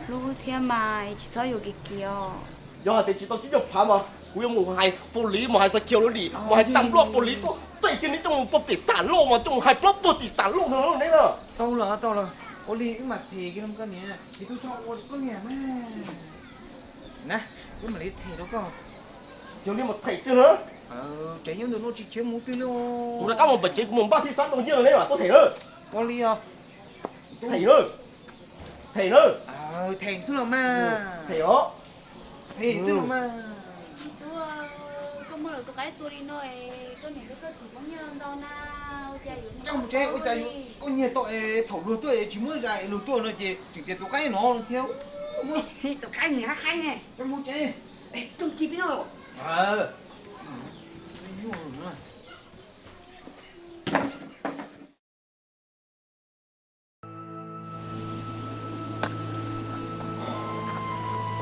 hlub wb thiab mas, tsis txhob yuam kev kiv os. Yog hais tias tsis tau tsib caug phav mas kuv yuav mus hais pos lis, mus hais xa khiav lawm dim, mus hais tag nplog pos lis tuaj, tuaj kiag neb coj mus puag tim Xam Lauj mas coj mus hais plaub puag tim Xam Lauj no neb na. Tau lawm, tau lawm, ua li wb mam them kiag rau koj niam, ces tub txhob ua rau koj niam mas. Na, wb mam li them rau koj. Yog li mas them kiag na. Tsev nyob ntawm no tsis khiav mus twg li. Kuv rov qab mus pem tsev kuv mus npaj thij xab ntoo nyiaj los neb mam tuaj them na. Ua li os. Them na. Them na. Them xwb los mas. Them os. Them xwb los mas. Tub, koj muab lawv tus qaib tua li no es koj niam thiab koj txiv poob nyiaj ntau na, ua cas yuav coj mus tsev ua cas yuav koj nyiag tau es thaum luag tuaj es tsis muab zais es luag tuaj no ces tseem tias tus qaib no thiab. Tus qaib nws haib haib ne. Coj mus tsev. Rooj ci peb no.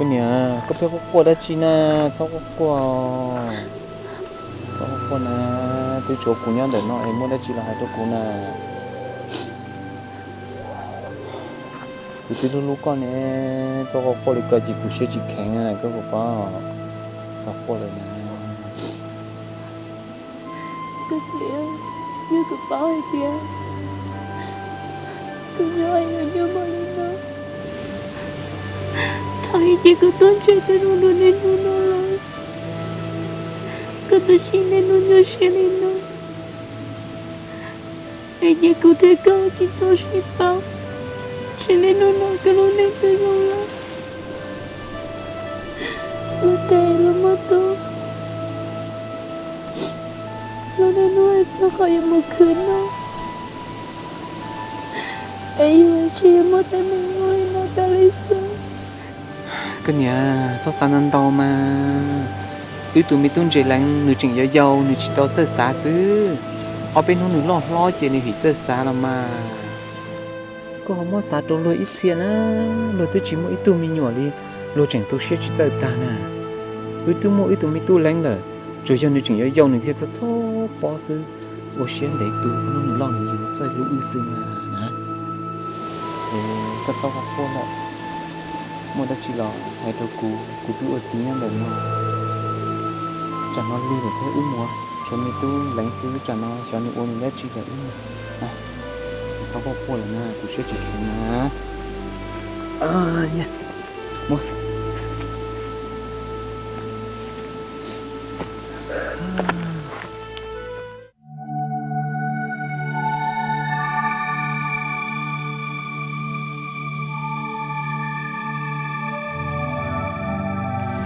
Koj niam, koj pheej quaj quaj dab tsi na, txhob quaj quaj. Txhob quaj quaj na, twb tshuav kuv nyob ntawm no es muaj dab tsi los hais rau kuv na. Kuv twb hlub hlub koj ne, koj quaj quaj li ko ces kuv siab tsis kheev na koj puas paub. Txhob quaj lawm na. Koj txiv, yog kuv paub hais tias kuv nyob yuav nyob npaum li no, thaum ub ces kuv tuaj ntsib koj zoo dua niaj hnub no lawm, koj twb tsis niaj hnub nyuaj siab li no. Es ces kuv thiab koj tsis txhob sib paub, seb niaj hnub no koj lub neej twg zoo lawm. Lub teb lub muaj tub, lub niaj hnub txog qhov yuav mus khwv noj, es yus tsis yuav muaj teeb meem zoo li no tas li xwb. Niam, txhob xav ntau ntau mas. Wb tus me tub ntses leev nws tseem yau yau, nws tsis tau txawj xav xwb. Ob peb hnub nws loj hlob ces nws him txawj xav los mas. Koj ho muab xav rau luag ib txhia na, luag twb tsis muaj ib tug me nyuam li, luag tseem tu siab tsis txawj tag na. Wb twb muaj wb tus me tub leev lawm, tsuas yog nws tseem yau yau nws thiaj txhob txhob pob xwb. Ua siab ntev tu, hnub nws loj nws yuav txawj hlub wb xwb na. Es koj txhob quaj quaj lawm, muaj dab tsi los hais rau kuv, kuv twb ua txiv nyob ntawm no. Tsam no lig lawm thiab wb mus, tshuav me tub leev xwb, tsam no xyov nws ua nws dab tsi lawm wb mus. Kuv txhob quaj quaj lawm na, kuv siab tsis kheev na.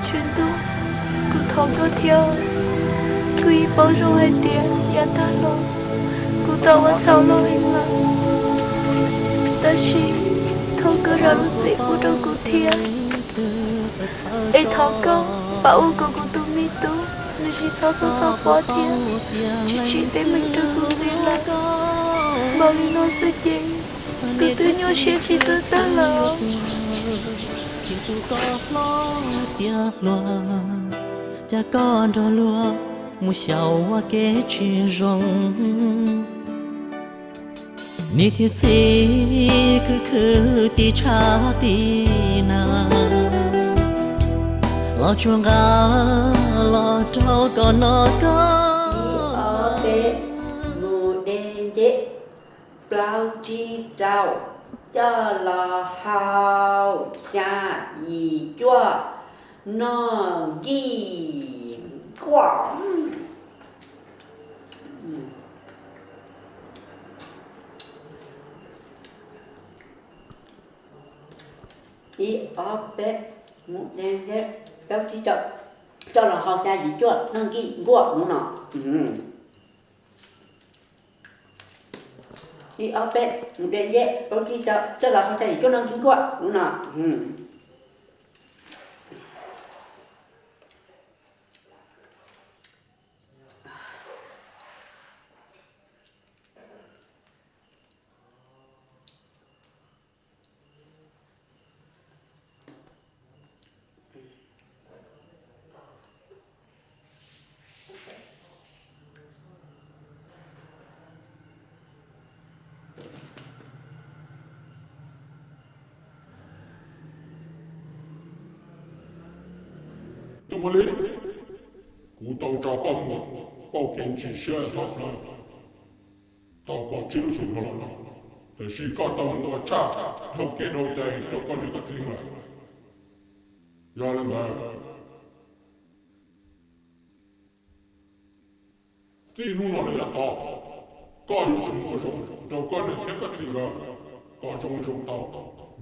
Tswv Ntuj, kuv thov koj thiab, kuv yeej paub zoo hais tias yav tag los kuv tau ua txhaum loj heev lawm, tab sis thov koj zam lub txim pub rau kuv thiab, es thov koj pab ua kom kuv tus me tub nws tsis txhob txhob txhob pob thiab tsis tsim teeb meem rau kuv ntxiv lawm. Npaum li no xwb ces kuv twb nyuaj siab tsis txawj tag lawm. Ces tus koj hlob tiav hluas, cas koj nrog luag mus xyaum ua kev tsis zoo. Niam thiab txiv khwv khwv tim tshav tim nag, los tsuas nqa los rau koj noj koj. Ib ob peb, mus de nceb, plaub tsib rau, coj los hau, xya yim cuaj, noj nkij nkuaj. Ib ob peb, mus de nceb, plaub tsib rau, coj los hau, xya yim cuaj, noj nkij nkuaj hnub no. Ib ob peb, mus de nceb, plaub tsib rau, coj los hau, xya yim cuaj, noj nkij nkuaj hnub no. Tus Maj Lis, kuv tau tso koj mus pauj kev ntsis siab txhob plhawv tau kaum tsib lub xus no los, tiam sis koj tau mus ua tshaj dhau kev dhau cai rau koj niam koj txiv lawm. Yog li ntawd, txij hnub no lawm yav tod, koj yuav tsum ua zoo rau koj niam thiab koj txiv nkawd kom zoo zoo tau.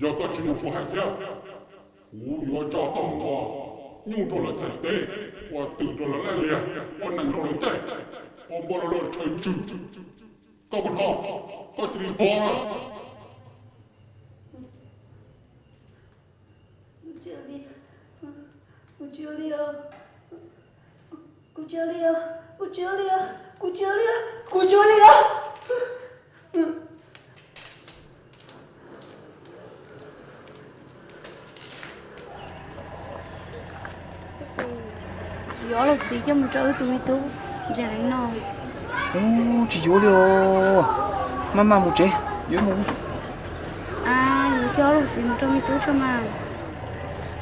Yog koj tsis mus kuv hais thiab, kuv yuav tso koj mus ua nyuj rau lawv thaim teb, ua twm rau lawv laij lias, ua nees rau lawv caij, ua npua rau lawv rhawv tswm. Koj puas hnov? Koj cia li vov na. Kuv tsis ua li os. Kuv tsis ua li os. Kuv tsis ua li os. Kuv tsis ua li os. Kuv tsis ua li os. Yuav ob lub txiv coj mus rau wb tus me tub ntses leev no. Ub, tsis yuav li os. Maj maj mus tsev, yuav mus. A, yuav coj ob lub txiv mus rau me tub tso mas.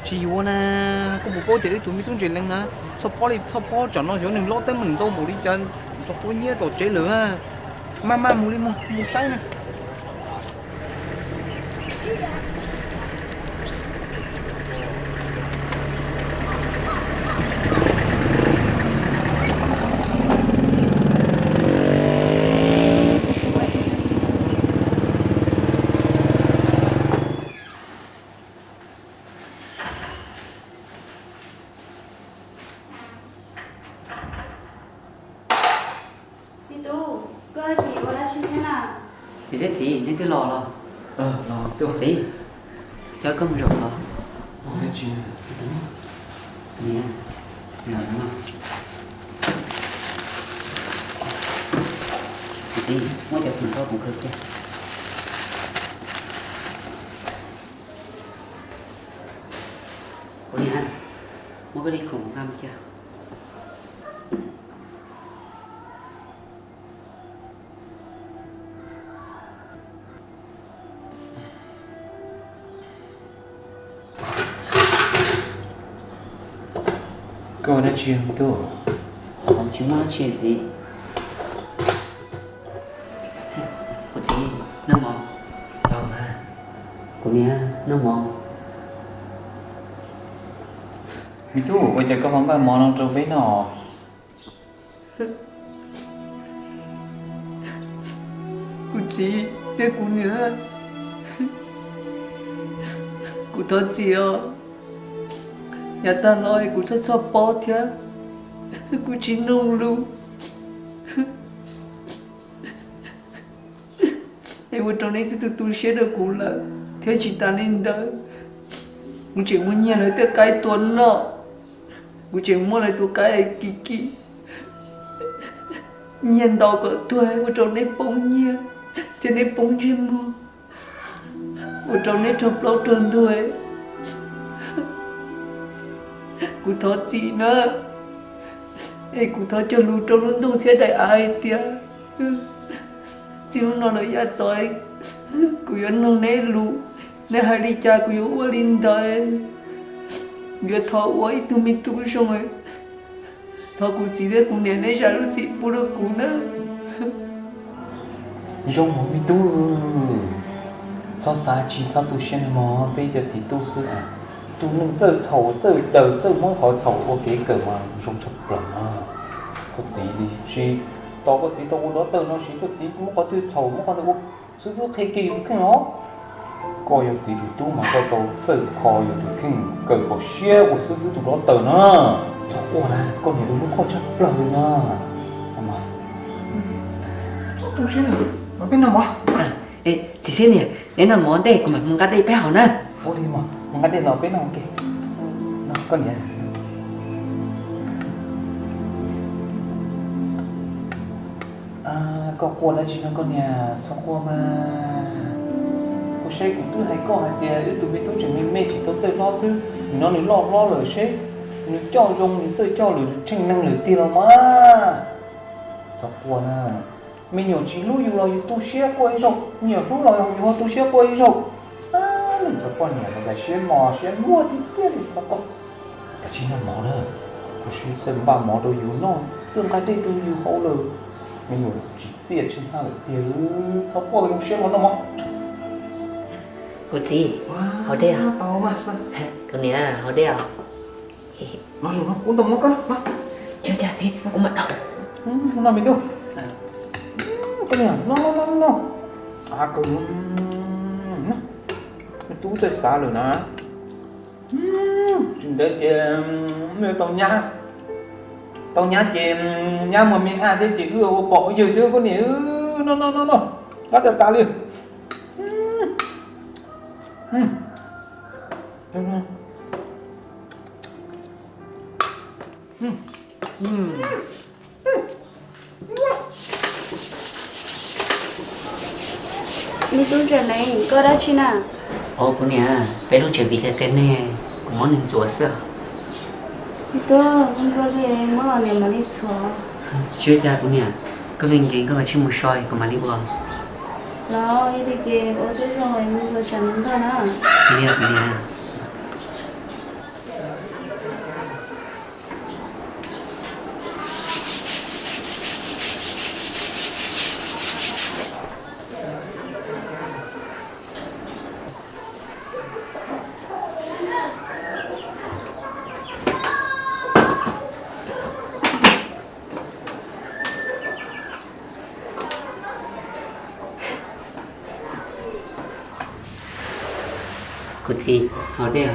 Tsis yuav na, koj puas paub tias wb tus me tub ntses leev na, txhob pob li txhob pob, tsam no xyov nws loj teeb meem ntau npaum li cas, txhob pob nyiab tom tsev lawm. Maj maj mus li mog, mus saib na. Me tub, koj tsis ua dab tsi thiab na? Niam thiab txiv, neb twb los los? Los twb los. Txiv, cov koj mus zaum los? Ua dab tsi? Niam, niam, kuv txiv muab cov khoom rau kuv khaws cia. Kuv niam, muab koj li khoom nqa mus cia. Koj ua dab tsi me tub? Tsis muaj dab tsi txiv. Kuv txiv, noj mov. Kuv niam, noj mov. Me tub, ua cas koj ho npaj mov no rau peb noj? Kuv txiv thiab kuv niam, kuv thov txim os. Yav tag los es kuv txhob txhob paub thiab, kuv tsis mloog lus, es ua rau neb twb tu tu siab rau kuv lawm thiab. Tsis tas li ntawd, kuv tseem muab nyiag lawv tej qaib tua noj, kuv tseem muab lawv tus qaib kim kim nyiag ntaus kom tuag ua rau neb poob nyiaj thiab neb poob ntsej muag, ua rau neb raug plaub raug ntug. Kuv thov txim na, es kuv thov cog lus rau lub ntuj thiab daim av hais tias txij hnub no lawm yav tom ntej kuv yuav mloog neb lus, neb hais li cas kuv yuav ua li ntawd. Kuv yuav thov ua ib tug me tub zoo, thov kuv txiv thiab kuv niam neb zam lub txim pub rau kuv na. Zoo mog me tub, txhob xav tsis txhob tu siab mog, peb cov txiv tub xwb. Tus neeg txawj txhaum txawj daws txawj muab qhov txhaum ua kev kawm mas zoo tshaj plaws na. Koj txiv tsis tos koj txiv tau ua dov tawm no sis koj txiv muab qhov twg txhaum muab qhov ntawd ua xib fwb qhia kiag yus tus kheej os. Koj yog txiv tus tub mas koj tau txawj kho yus tus kheej, kawm kom siab ua xib fwb tus dov tawm na. Txhob quaj na, koj niam tus hlub koj tshaj plaws li na. Txhob tu siab na, peb noj mov. Txiv thiab niam, neb noj mov ntej kuv mam mus nqa dej peb haus na. Ua li mas, mus nqa dej los peb noj ua ke. Koj niam, koj quaj dab tsi no koj niam, txhob quaj mas. Kuv saib kuv twb hais koj hais tias wb tus me tub tseem me me tsis tau txawj hlob xwb, nim no nws loj hlob lawm seb nws coj zoo nws txawj coj lwm tsheej neeg lawm tiag los mas. Txhob quaj na, me nyuam tsis hlub yus los yus tu siab quaj ib zaug, me nyuam hlub los yus ho tu siab quaj ib zaug. Leej cov poj niam mas cas siab mos siab luag tiag tiag li txhob quaj. Kav tsij noj mov na, kuv sib txawj npaj mov rau yus noj, txawj nqa dej rau yus haus lawm, me nyuam tsis txiaj tsheej hnab lawm tiag. Txhob quaj, zoo siab los noj mov. Kuv txiv, haus dej os. Kuv niam, haus dej os. Ua li, ua li, ua li. Noj me tub. Koj niam, noj noj noj noj. Av kawg, me tub txawj xav lawm na. Tsis ntev ces wb yuav tau nyab, tau nyab ces nyab muaj me ab thiab ces wb ua pog ua yawg thiab koj niam. Noj noj noj noj, qab tag tas li. Me tub Ntsa Neeb, koj dab tsi na? Os kuv niam, peb lub tsev viv qe qe ne, kuv muab nws ntxuav xwb. Me tub, koj nquag li, muab los niam mam li ntxuav. Tsis ua cas kuv niam, koj nkees nkees koj kav tsij mus so kuv mam li ua. Los ib pliag ces ua twb zoo es mus ntxuav tsam nws ntog na. Ua li kuv niam. Kuv txiv, haus dej.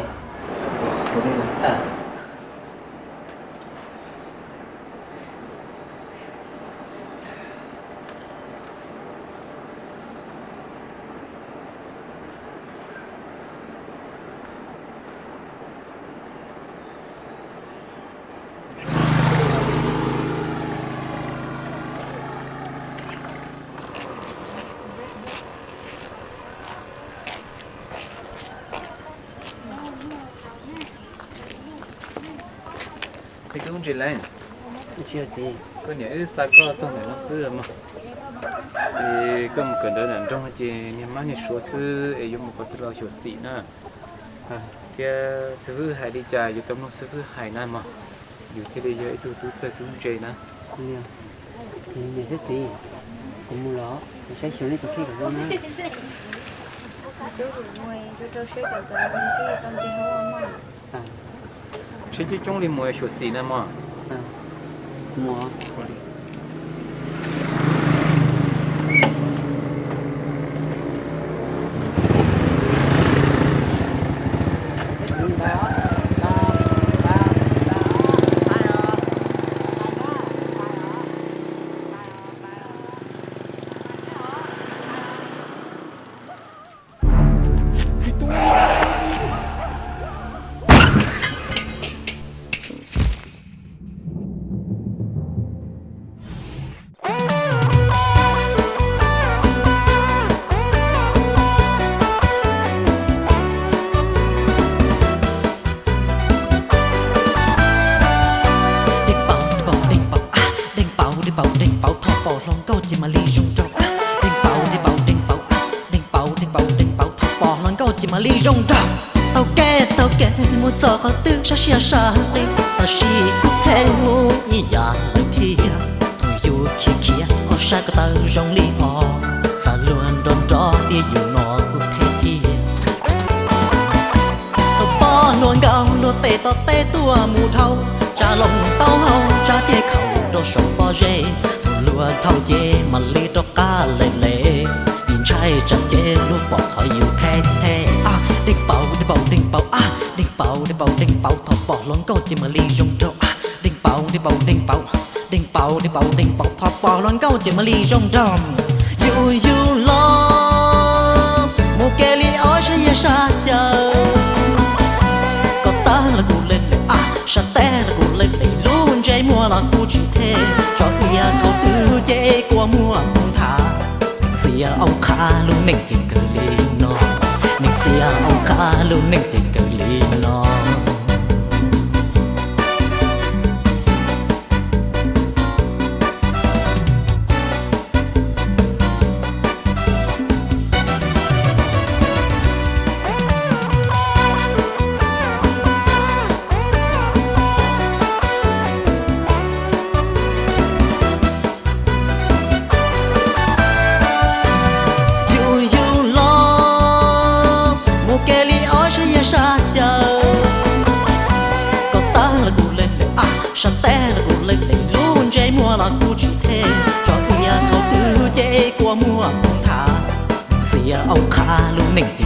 Tub Ntse Leej, koj niam wb xa koj txog ntawm no xwb mog. Es koj mus kawm ntawv nram nroog ces niag mab niag suav xwb es yuav mus qhov twg los xyuam xim na. Thiab xib fwb hais li cas yuav tau mloog xib fwb hais na mog, yus thiaj li yog ib tug tub txawg tub ntse na. Niam thiab txiv, kuv mus los, kuv saib xyuas nej tus kheej kom zoo na. Saib coob coob li mus xyuam xim na mog. Deej paus, deej paus, deej paus, a, deej paus, deej paus, deej paus, deej paus, thov pom hluas nkauj ces mam li zoo nraug. Deej paus, deej paus, deej paus, a, deej paus, deej paus, deej paus, thov pom hluas nkauj ces mam li zoo nraug. Taug kev, taug kev mus txog qhov twg sab siab sab qis, tab sis kuv them mus ib yam lawm thiab. Thaum yus khiav khiav ob sab ko taw zoo li os, xav luag nrov nrov tias yus no kuv them thiab. Thaum pom hluas nkauj luag tes tom teb tuaj mus dhau, tsa loo taub hau tsa ceg khaum rau saum pob zeb. Thaum luag dhau ces mam li rov qab lem lem, vim ntshai tsam ces luag pom qhov yus them them. A, deej paus, deej paus, deej paus, a, deej paus, deej paus, deej paus, thov pom hluas nkauj ces mam li zoo nraug. A, deej paus, deej paus, deej paus, deej paus, deej paus, deej paus, thov pom hluas nkauj ces mam li zoo nraug. Yus yus los mus kev li ob sab yag sab caw, koj tawg los kuv lem lem, a, sab teb los kuv lem lem, lub ntsej muag los kuv tsis them, tso ia qhov twg ces kua muag mus nthav. Xiam Oos Qha lub neej ces kawg li no, neeg Xiam Oos Qha lub neej ces kawg li no. Yus yus los mus kev li ob sab yag sab caw, koj tawg los kuv lem lem, a, sab teb los kuv lem lem, lub ntsej muag los kuv tsis them, tso ia qhov twg ces kua muag mus nthav. Xiam Oos Qha lub neej ces